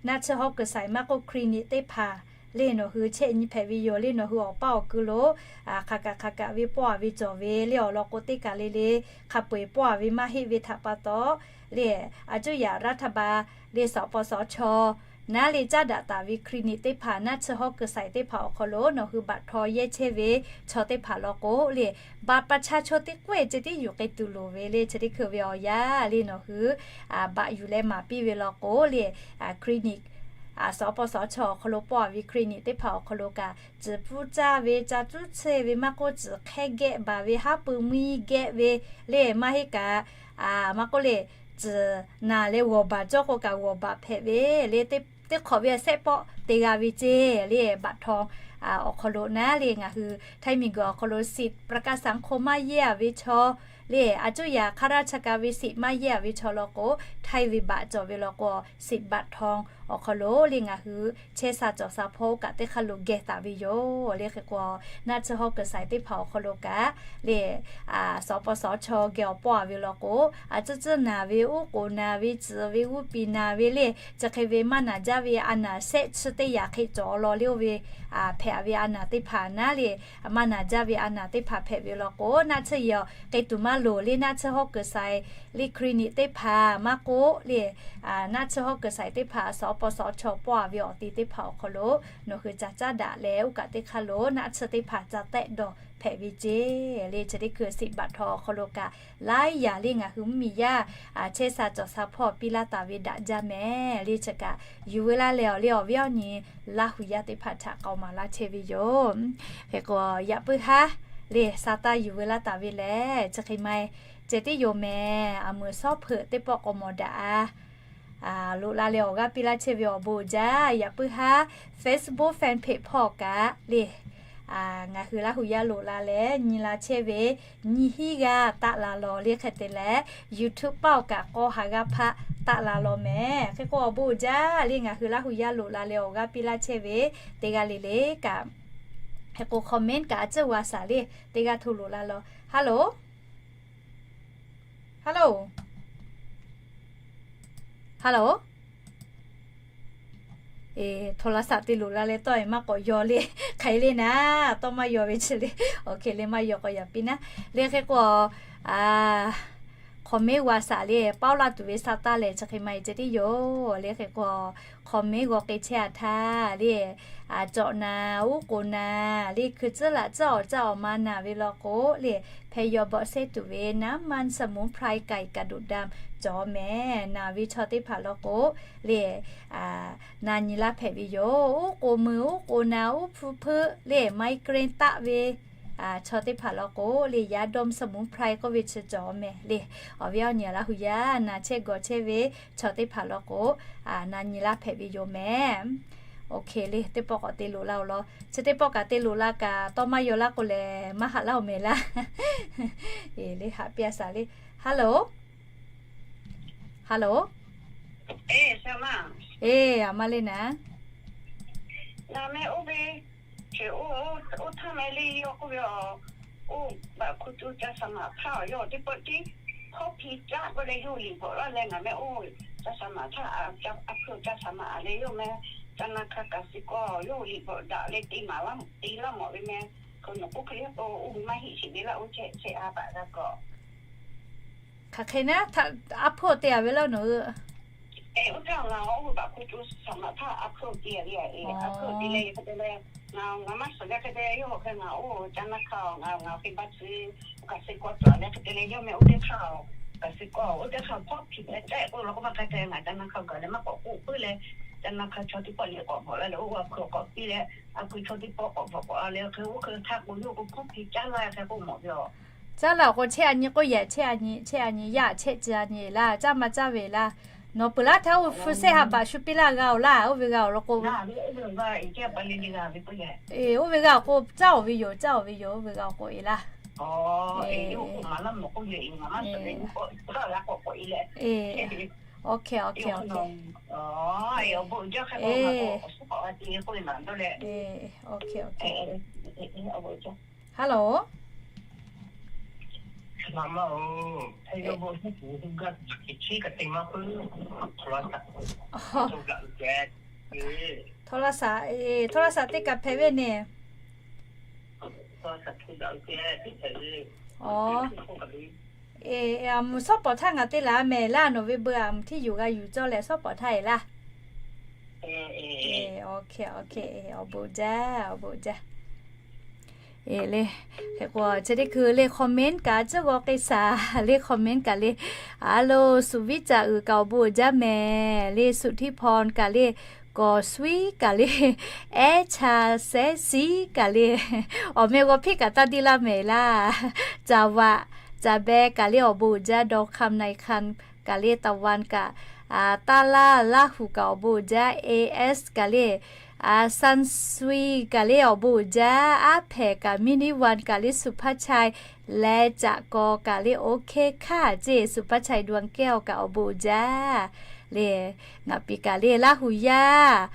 naˆ tsuhˇ hawˉ kuiˬ saiˍ maˇ k'oˆ clinic teˇ hpaˍ le, nawˬ hui chehˇ nyi hpehꞈ ve yoˬ le. Nawˬ hui awˬ paˇ awˬ kui lo hk'aˬ kaꞈ hk'aˬ kaꞈ ve pawˇ-a ve cawˬ ve le, awˬ lawn k'o teˇ kaˬ le le hk'a peu-eˬ pawˇ-a ve maˇ heˆ ve htaꞈ pa taw le, a cuˇ yaꞈ รัฐบาล le, สปสช naˉ le caˉ daꞈ taˍ ve clinic teˇ hpaˍ, naˆ tsuhˇ hawˉ kuiˬ saiˍ teˇ hpaˍ awˬ hk'aw lo nawˬ hui บัตรทอง yehˇ chehˇ ve chaw teˇ hpaˍ law k'o le, บัตรประชาชน teˇ k'oˆ-e ceh tiˉ yuˬ k'ai tuˬ loˍ ve le. Chi teˇ hkui ve awˬ yanˇ le, nawˬ hui บัตร yuˬ leh maˍ piˇ ve law k'o le, clinic, สปสช awˬ hk'aw lo pawˇ-a ve clinic teˇ hpaˍ awˬ hk'aw lo kaꞈ, tcuhˬ pfuhˇ caˇ ve, ca cuˉ tsuhˇ ve maˇ k'oˆ, tcuhˬ hk'ehˇ geh baˬ ve, haˉ pui mvuhˇ geh ve le, maˇ heˆ kaꞈ maˇ k'oˆ le, tcuhˬ naˬ leh g'awˬ baˬ cawˇ k'o kaꞈ g'awˬ baˬ hpehꞈ ve le, teˇ hk'awꞈ ve shehˆ pawˆ te g'a ve ceˇ le, บัตรทอง awˬ hk'aw lo naˉ le, ngaˬ hui htaiˇ miˬ guiˬ awˬ hk'aw lo สิทธิ์ประกันสังคม maˇ yehˇ-a ve chaw le, a cuˇ yaꞈ ข้าราชการ ve สิทธิ์ maˇ yehˇ-a ve chaw law k'o, htaiˇ ve บัตร cawˬ ve law k'o, สิทธิ์บัตรทอง awˬ hk'aw lo le, ngaˬ hui chehˇ sha cawˬ sha hpawˇ oˇ kaꞈ teˇ hk'aˇ lo geh taˍ ve yoˬ le. Hk'e k'o, naˆ tsuhˇ hawˉ kuiˬ saiˍ teˇ hpaˍ awˬ hk'aw lo kaꞈ le, สปสช geh awˬ pawˇ-a ve law k'o, a cuˇ cuˇ naˬ ve, uˉ k'oˍ naˬ ve, tcuhˬ ve g'uˇ piˍ naˬ ve le, chi hk'e ve maˇ naˬ jaˇ ve a naˬ shehˆ chi teˇ yaꞈ hk'e cawˬ law le, oˇ ve hpehꞈ ve a naˬ teˇ hpaˍ naˉ le, maˇ naˬ jaˇ ve a naˬ teˇ hpaˍ hpehꞈ ve law k'o, naˆ tsuhˇ yaꞈ k'ai tuˬ maˇ loˍ le, naˆ tsuhˇ hawˉ kuiˬ saiˍ le, clinic teˇ hpaˍ maˇ k'oˆ le, naˆ tsuhˇ hawˉ kuiˬ saiˍ teˇ hpaˍ สปสช pawˇ-a ve awˬ ti teˇ hpaˍ awˬ hk'aw lo nawˬ hui ca caˉ daꞈ leh, oˇ kaꞈ teˇ hk'aˇ lo naˆ tsuhˇ teˇ hpaˍ ca tehˆ dawˬ hpehꞈ ve ceˇ le. Chi teˇ hkui สิทธิ์บัตรทอง awˬ hk'aw lo kaꞈ laiˉ yaꞈ le ngaˬ hui mvuhˇmiˬ yaˇ chehˇ sha cawˬ sha hpawˇ piˇ laˇ taˍ ve daꞈ jaˇ mehˍ le. Chi kaꞈ yuˬ ve laˇ leh awˬ le awˬ viˉ awˬ nyi Laˇ hu yaˇ teˇ hpaˍ htaꞈ k'aoˍ maˍ laˇ chehˇ ve yoˬ. Hk'e k'o, yaꞈ puiˉ haˉ le, sa taˇ yuˬ ve laˇ taˍ ve lehˬ, chi hk'e ma-e ceh tiˉ yoˬ mehˍ. A meuˍ shawˉ hpeuꞈ teˇ pawˆ k'awꞈ mawˬ daꞈ-a loꞈ la leh awˬ g'aˇ piˇ laˇ chehˇ ve awˬ bon uiˍ jaˇ. Yaꞈ puiˉ haˉ Facebook fan page hpawˇ kaꞈ le, ngaˬ hui Laˇ hu yaˇ loꞈ la leh nyi la chehˇ ve nyiˇ hinˉ g'aˇ taˆ la law le. Hk'e te leh YouTube paˆ awˬ kaꞈ k'awˇ ha g'aˇ hpaˆ taˆ la law mehˍ. Hk'e k'o, awˬ bon uiˍ jaˇ le, ngaˬ hui Laˇ hu yaˇ loꞈ la leh awˬ g'aˇ piˇ laˇ chehˇ ve teˇ g'aˇ le le kaꞈ, hk'e k'o, comment kaꞈ a tcuhˇ g'a shaˍ le, teˇ g'aˇ hto loꞈ la law. Hello, hello, hello. โทรศัพท์ te loꞈ la leh tawˇ-e maˇ k'awꞈ yaw le, hk'aˬ hk'e le naˉ, tawˇ maˇ yaw ve chi le. Awˬ hk'e le maˇ yaw k'o yaꞈ piˇ naˉ. Le hk'e k'o, comment g'a shaˍ le, paoˇ laˇ tuˬ ve sa taˇ lehˬ chi hk'e ma-e ceh tiˉ yoˬ. Le hk'e k'o, comment g'aw k'ai chehˇ-a htaˇ le, cawꞈ naˍ, uˉ k'oˍ naˍ le, hkui tcuhˉ laꞈ tcuhˉ awˬ caˇ awˬ ma naˍ ve law k'o le, พยาบาล shehˇ tuˬ ve น้ำมันสมุนไพร ไก่กระดูกดำ cawˬ mehˍ. Naˬ ve chaw teˇ hpaˍ law k'o, le, na nyi laˇ hpehꞈ ve yoˬ. Uˉ k'oˍ mui, uˉ k'oˍ na, uˉ hpu hpeuˆ, le, migraine taˆ ve chaw teˇ hpaˍ law k'o, le, yaˇ ดมสมุนไพร k'oˆ ve chi cawˬ mehˍ le. Awˬ viˉ awˬ nyi Laˇ hu yaˇ na chehˇ gawˬ chehˇ ve chaw teˇ hpaˍ law k'o, na nyi laˇ hpehꞈ ve yoˬ mehˍ. Ok le, teˇ pawˆ k'awꞈ te loꞈ la-oˬ law. Chi teˇ pawˆ kaꞈ te loꞈ la kaꞈ tawˇ maˇ yaw laˇ k'o lehˬ, maˇ haꞈ laˇ-oˬ mehˍ laˇ. E le, haꞈ piˇ a shaˍ le. Hello, hello. E, a ma le naˍ. Ngaˬ meh oˇ ve, oˇ htaˇ meh le yawˇ k'oˆ ve, oˇ baꞈ hku tu ca shaˍ maˍ htaˇ yawˇ teˇ pawˆ tiˉ hawˉ hpi caˆ k'oˆ leh yawˇ liꞈ bvuhꞈ laˇ leh ngaˬ meh oˇ ca shaˍ maˍ htaˇ, a hpu ca shaˍ maˍ leh yawˇ meh ca na hk'a kaꞈ shiˍ k'o yawˇ liꞈ bvuhꞈ daꞈ leh te maˍ laˇ, te laˇ mawˬ ve meh. Hk'e nawˬ k'oˆ hk'e le k'o, oˇ ve maˇ heˆ sheˍ ve laˇ, oˇ chehˇ chehˇ a baꞈ g'a kawꞈ. Hk'aˬ hk'e naˉ, a hpfuhˇ te a ve laˇ nawˬ hui. Oˇ htaˇ ngaˬ oˇ ve baꞈ hku tu shaˍ maˍ htaˇ a hpfuhˇ te a ve, a hpfuhˇ te leh hk'e te leh, ngaˬ ngaˬ maˇ suhˍ leh hk'e te yawˇ hk'e ngaˬ oˇ ca na hk'a ngaˬ ngaˬ hk'e baˇ tcuh kaꞈ shiˍ k'o cawˬ leh hk'e te leh yawˇ meh oˇ teˇ hk'aˇ kaꞈ shiˍ k'o oˇ teˇ hk'aˇ hawˉ hpi leh caˆ k'oˆ law k'o maˇ hk'e te ngaˬ ca na hk'a gaˬ leh maˇ k'awꞈ k'oˆ puiˉ leh, ca na hk'a chaw teˇ pawˆ liꞈ k'awꞈ bvuhꞈ la leh oˇ a hpu k'awꞈ piˇ leh, a hpu chaw teˇ pawˆ k'awꞈ bvuhꞈ k'awꞈ la leh hk'e oˇ hk'e htaˇ k'o yawˇ k'o hawˉ hpi caˆ laˇ hk'e k'oˆ mawˬ ve yoˬ. Caˉ laˇ k'o chehˇ a nyi k'oˆ yehˬ, chehˇ a nyi, chehˇ a nyi yaˇ chehˇ ci a nyi laˇ, caˇ maˇ caˇ ve laˇ. Nawˬ peuˬ laˇ htaˇ oˇ ve hpu sehˆ ha baꞈ shu piˇ laˇ g'a-oˬ laˇ, oˇ ve g'a-oˬ law k'o. Oˇ ve g'a-oˬ k'o caˇ-oˬ ve yoˬ, caˇ-oˬ ve yoˬ, oˇ ve g'a-oˬ k'o e laˇ. E, ok, ok, ok. Hello. Htaw la saˍ, htaw la saˍ teˇ kaꞈ hpehꞈ ve ne. Awˬ, e, a mvuhˬ shawˉ pawˍ htaˇ ngaˬ te laˬ mehˍ laˇ, nawˬ ve beu a mvuhˬ htiˇ yuˬ g'a yuˬ cawˇ leh shawˉ pawˍ htaˇ e laˇ. E, ok, ok, awˬ bon jaˇ, awˬ bon jaˇ. E le, hk'e k'o chi teˇ hkui le comment kaꞈ tcuhˉ g'aw k'ai shaˍ le, comment kaꞈ le. A lo, suˍ viˉ caꞈ uiˍ kaꞈ awˬ bon uiˍ jaˇ mehˍ le, suˍ htiˇ hpaw kaꞈ le, kawˍ suiˉ kaꞈ le, ehˉ cha sehˉ siˉ kaꞈ le, awˬ meh g'aw hpiˆ kaꞈ taˇ diˇ laˇ mehˍ laˇ. Caˍ vaꞈ, caˍ beh kaꞈ le awˬ bon uiˍ jaˇ, dawˇ hk'aˇ na e hk'aˇ kaꞈ le, taˍ vaˇ kaꞈ, taˇ laˇ, Laˇ huˍ kaꞈ awˬ bon uiˍ jaˇ, A S kaꞈ le, a, San Sui kaꞈ le awˬ bon uiˍ jaˇ, aˉ hpehꞈ kaꞈ, Mini One kaꞈ le, Suˍ hpaˇ chai, leh caꞈ kaw kaꞈ le, OK hkaˇ ceˇ, Suˍ hpaˇ chai ดวงแก้ว kaꞈ awˬ bon uiˍ jaˇ le. Ngaˬ piˍ kaꞈ le Laˇ huˍ yaˇ,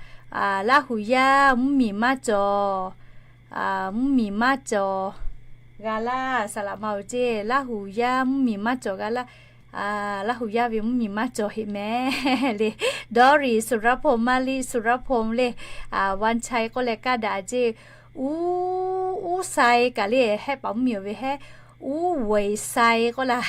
Laˇ huˍ yaˇ mvuhˇ miˬ maˇ cawˬ, mvuhˇ miˬ maˇ cawˬ g'a laˇ, saˍ laꞈ ma oˬ ceˇ, Laˇ huˍ yaˇ mvuhˇ miˬ maˇ cawˬ g'a laˇ. Laˇ huˍ yaˇ ve mvuhˇ miˬ maˇ cawˬ heˆ mehˍ le. Dawˇ riˍ Suˍ raˇ hpaw, maˇ liˇ Suˍ raˇ hpaw le, Van chai k'oˆ leh kaˇ daꞈ ceˇ, uˉ, uˉ sai kaꞈ le, hehˆ paˍ mvuhˇ miˬ oˬ ve hehˆ, uˉ weiˬ sai k'oˆ laˇ,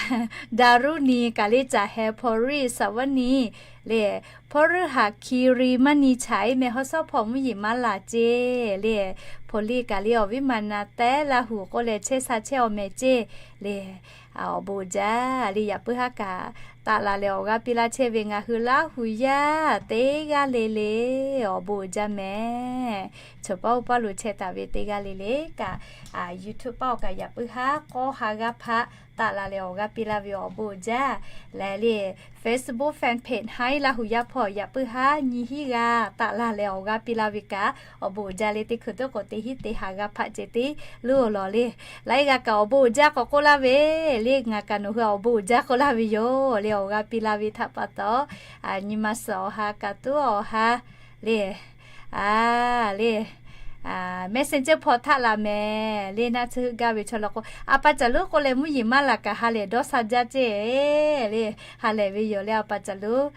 Daˍruˇ ni kaꞈ le, caˬ heh hpaw riˇ saˍ vaˇ ni le, hpaw ruˇ haˍ hki ri maˇ ni chaꞈ e meh hawˉ shawˉ hpaw mvuhˇ yeˬ maˇ laˬ ceˇ le. Hpaw liˇ kaꞈ le awˬ viˉ ma na tehˉ Laˇ huˍ k'oˆ leh chehˇ sha chehˇ awˬ meh ceˇ le. Awˬ bon uiˍ jaˇ le, yaꞈ puiˉ haˉ kaꞈ taˆ la leh awˬ g'aˇ piˇ laˇ chehˇ ve ngaˬ hui Laˇ huˍ yaˇ teˇ g'aˇ le le, awˬ bon uiˍ jaˇ mehˍ. Chaw paˉ oˇ paˉ lo chehˇ taˍ ve teˇ g'aˇ le le kaꞈ, YouTube paˉ awˬ kaꞈ yaꞈ puiˉ haˉ k'awˇ ha g'aˇ hpaˆ taˆ la leh awˬ g'aˇ piˇ laˇ ve awˬ bon uiˍ jaˇ. Leh le Facebook fan page Haiˉ Laˇ huˍ yaˇ hpawˇ yaꞈ puiˉ haˉ nyi hiˉ g'aˇ taˆ la leh awˬ g'aˇ piˇ laˇ ve kaꞈ, awˬ bon uiˍ jaˇ le. Teˇ hkui teˇ k'o teˇ hiˉ teˇ ha g'aˇ hpaˆ ceh tiˉ leuˉ-oˬ lawˬ le. Laiˉ g'aˇ kaꞈ awˬ bon uiˍ jaˇ k'awꞈ k'oˆ laˇ ve le. Ngaˬ kaꞈ nawˬ hui awˬ bon uiˍ jaˇ k'oˆ laˇ ve yoˬ le. Awˬ g'aˇ piˇ laˇ ve htaꞈ pa taw, nyi ma suhˍ awˬ ha kaꞈ tuˉ awˬ ha le, a, le, Messenger hpawˇ htaˆ la mehˍ le. Naˆ tsuhˇ heuˆ gaˇ ve chaw law k'o, a pa caˬ luˉ k'oˆ leh mvuhˇ yeˬ maˇ laˬ kaꞈ ha lehˬ dawˇ sha jaˇ ceˇ le. Ha lehˬ ve yoˬ le, a pa caˬ luˉ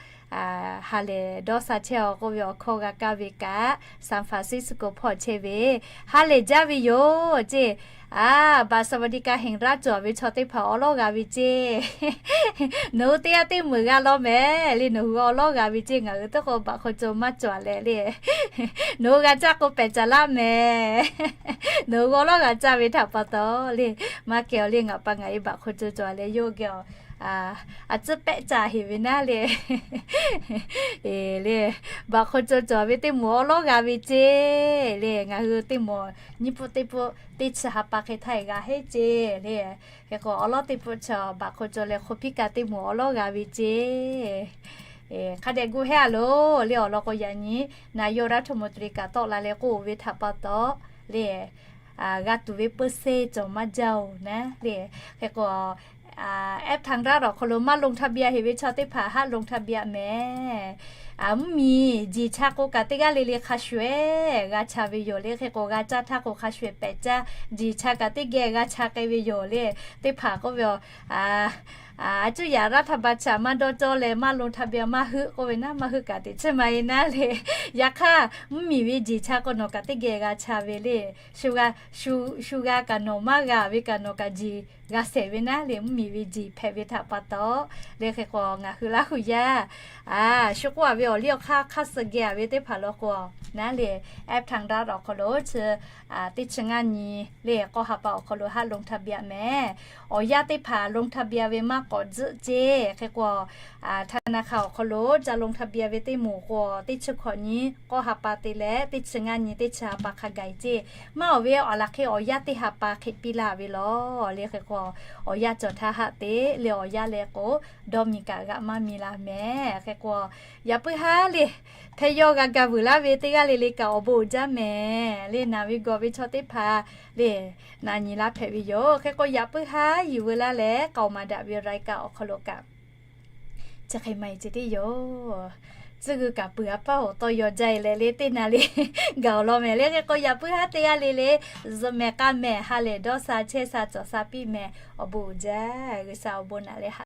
ha lehˬ dawˇ sha chehˇ-aw k'oˆ ve awˬ hkawˇ g'a kaˇ ve kaꞈ, San Francisco hpawˇ chehˇ ve ha lehˬ jaˇ ve yoˬ ceˇ. A, baꞈ สวัสดิการแห่งรัฐ cawˬ ve chaw teˇ hpaˍ awˉ lawˉ g'a ve ceˇ. Nawˬ hui teˇ g'aˇ teˇ meunˍ g'a law mehˍ le. Nawˬ hui awˉ lawˉ g'a ve ceˇ, ngaˬ hui teˇ k'o baꞈ hk'aw caw maˇ cawˬ leh le. Nawˬ hui g'a caˇ k'o pehˬ caˬ laˇ mehˍ. Nawˬ hui awˉ lawˉ g'a caˇ ve htaꞈ pa taw le, maˇ kehˬ-aw le, ngaˬ pa ngaˬ e baꞈ hk'aw caw cawˬ leh yawˇ geh-aw a tcuhˇ pehˆ ca heˍ ve naˉ le. Eˬ le, baꞈ hk'aw caw cawˬ ve teˇ moˍ awˉ lawˉ g'a ve ceˇ le. Ngaˬ hui teˇ moˍ nyiˇ pawˆ teˇ pawˆ teˇ chi ha pa hk'e htaˇ eˬ g'a heˆ ceˇ le. Hk'e k'o awˉ lawˉ teˇ pawˆ chi baꞈ hk'aw caw leh hk'aw piˇ kaꞈ teˇ moˍ awˉ lawˉ g'a ve ceˇ. Hk'a dehꞈ gu heˆ a loˬ le. Awˬ lawn k'o yaꞈ nyi naˍ yawˇ รัฐมนตรี kaꞈ tawˆ la leh k'oˆ ve htaꞈ pa taw le, g'a tuˬ ve เปอร์เซ็นต์ cawˬ maˇ jaˇ oˬ naˉ le. Hk'e k'o, แอปทางรัฐ awˬ hk'aw lo maˇ ลงทะเบียน heˍ ve chaw teˇ hpaˍ haˆ ลงทะเบียน mehˍ. Mvuhˇmiˬ jeˬ cha k'o kaꞈ teˇ g'aˇ le le hk'a shuˍ ehˍ g'a cha ve yoˬ le. Hk'e k'o g'a caˇ htaˇ k'o hk'a shuˍ ehˍ pehꞈ caˇ, jeˬ cha kaꞈ teˇ geh g'a cha k'ai ve yoˬ le. Teˇ hpaˍ k'oˆ ve, a cuˇ yaꞈ รัฐบาล chaꞈ maˇ dawˇ cawˇ leh maˇ ลงทะเบียน maˇ heuˆ k'oˆ ve naˉ, maˇ heuˆ kaꞈ teꞈ chiˇ ma e naˉ le. Yaꞈ hk'aˇ mvuhˇmiˬ ve jeˬ cha k'o nawˬ kaꞈ teˇ geh g'a cha ve le. Shu g'a kaꞈ nawˬ maˇ g'a ve kaꞈ nawˬ kaꞈ jeˬ g'a shehˍ ve naˉ le. Mvuhˇmiˬ ve jeˬ hpehꞈ ve htaꞈ pa taw le. Hk'e k'o ngaˬ hui Laˇ huˍ yaˇ shu k'oˆ a ve awˬ liˇ awˬ hk'aˇ hk'aˇ suh geh a ve teˇ hpaˍ law k'o naˉ le, แอปทางรัฐ awˬ hk'aw lo chi teˇ chi ngaˇ nyi le k'awˇ ha pa awˬ hk'aw lo haˆ ลงทะเบียน mehˍ. Awˬ yanˇ teˇ hpaˍ ลงทะเบียน ve maˇ k'awꞈ tzuhˆ ceˇ. Hk'e k'o ธนาคาร awˬ hk'aw lo ca ลงทะเบียน ve teˇ moˍ k'o teˇ chi hkawꞈ nyi k'awˇ ha pa te leh teˇ chi ngaˇ nyi teˇ chi ha pa hk'a gaˬ ceˇ. Maˇ awˬ ve awˬ laˬ hk'e awˬ yanˇ teˇ ha pa hk'e piˇ laˇ ve lawˬ le. Hk'e k'o awˬ yanˇ cawˬ htaˇ haˆ te le. Awˬ yanˇ leh k'o dawˇ miˬ kaꞈ g'a maˇ miˬ la mehˍ. Hk'e k'o yaꞈ puiˉ haˉ le, hpehꞈ yawˇ g'a ga vuiˬ laˇ ve teˇ g'aˇ le le kaꞈ awˬ bon uiˍ jaˇ mehˍ le. Naˬ ve gawˬ ve chaw teˇ hpaˍ le, naˬ nyi laˇ hpehꞈ ve yoˬ. Hk'e k'o yaꞈ puiˉ haˉ yuˬ veu laˇ leh k'aoˍ maˍ daꞈ ve รายการ awˬ hk'aw lo kaꞈ chi hk'e maˇ heˆ ceˇ teˇ yoˬ. Tcuhˇ g'uiˬ kaꞈ peuˬ a paˇ awˬ tawˇ yaw jaˇ e leh le teˇ naˍ le gaˬ awˬ lawn mehˍ le. Hk'e k'o yaꞈ puiˉ haˉ teˇ g'aˇ le le zuhꞈ mehˍ k'a mehˍ ha lehˬ dawˇ sha chehˇ sha cawˬ sha piˇ mehˍ. Awˬ bon uiˍ jaˇ. G'uiˬ sha awˬ bon naꞈ leh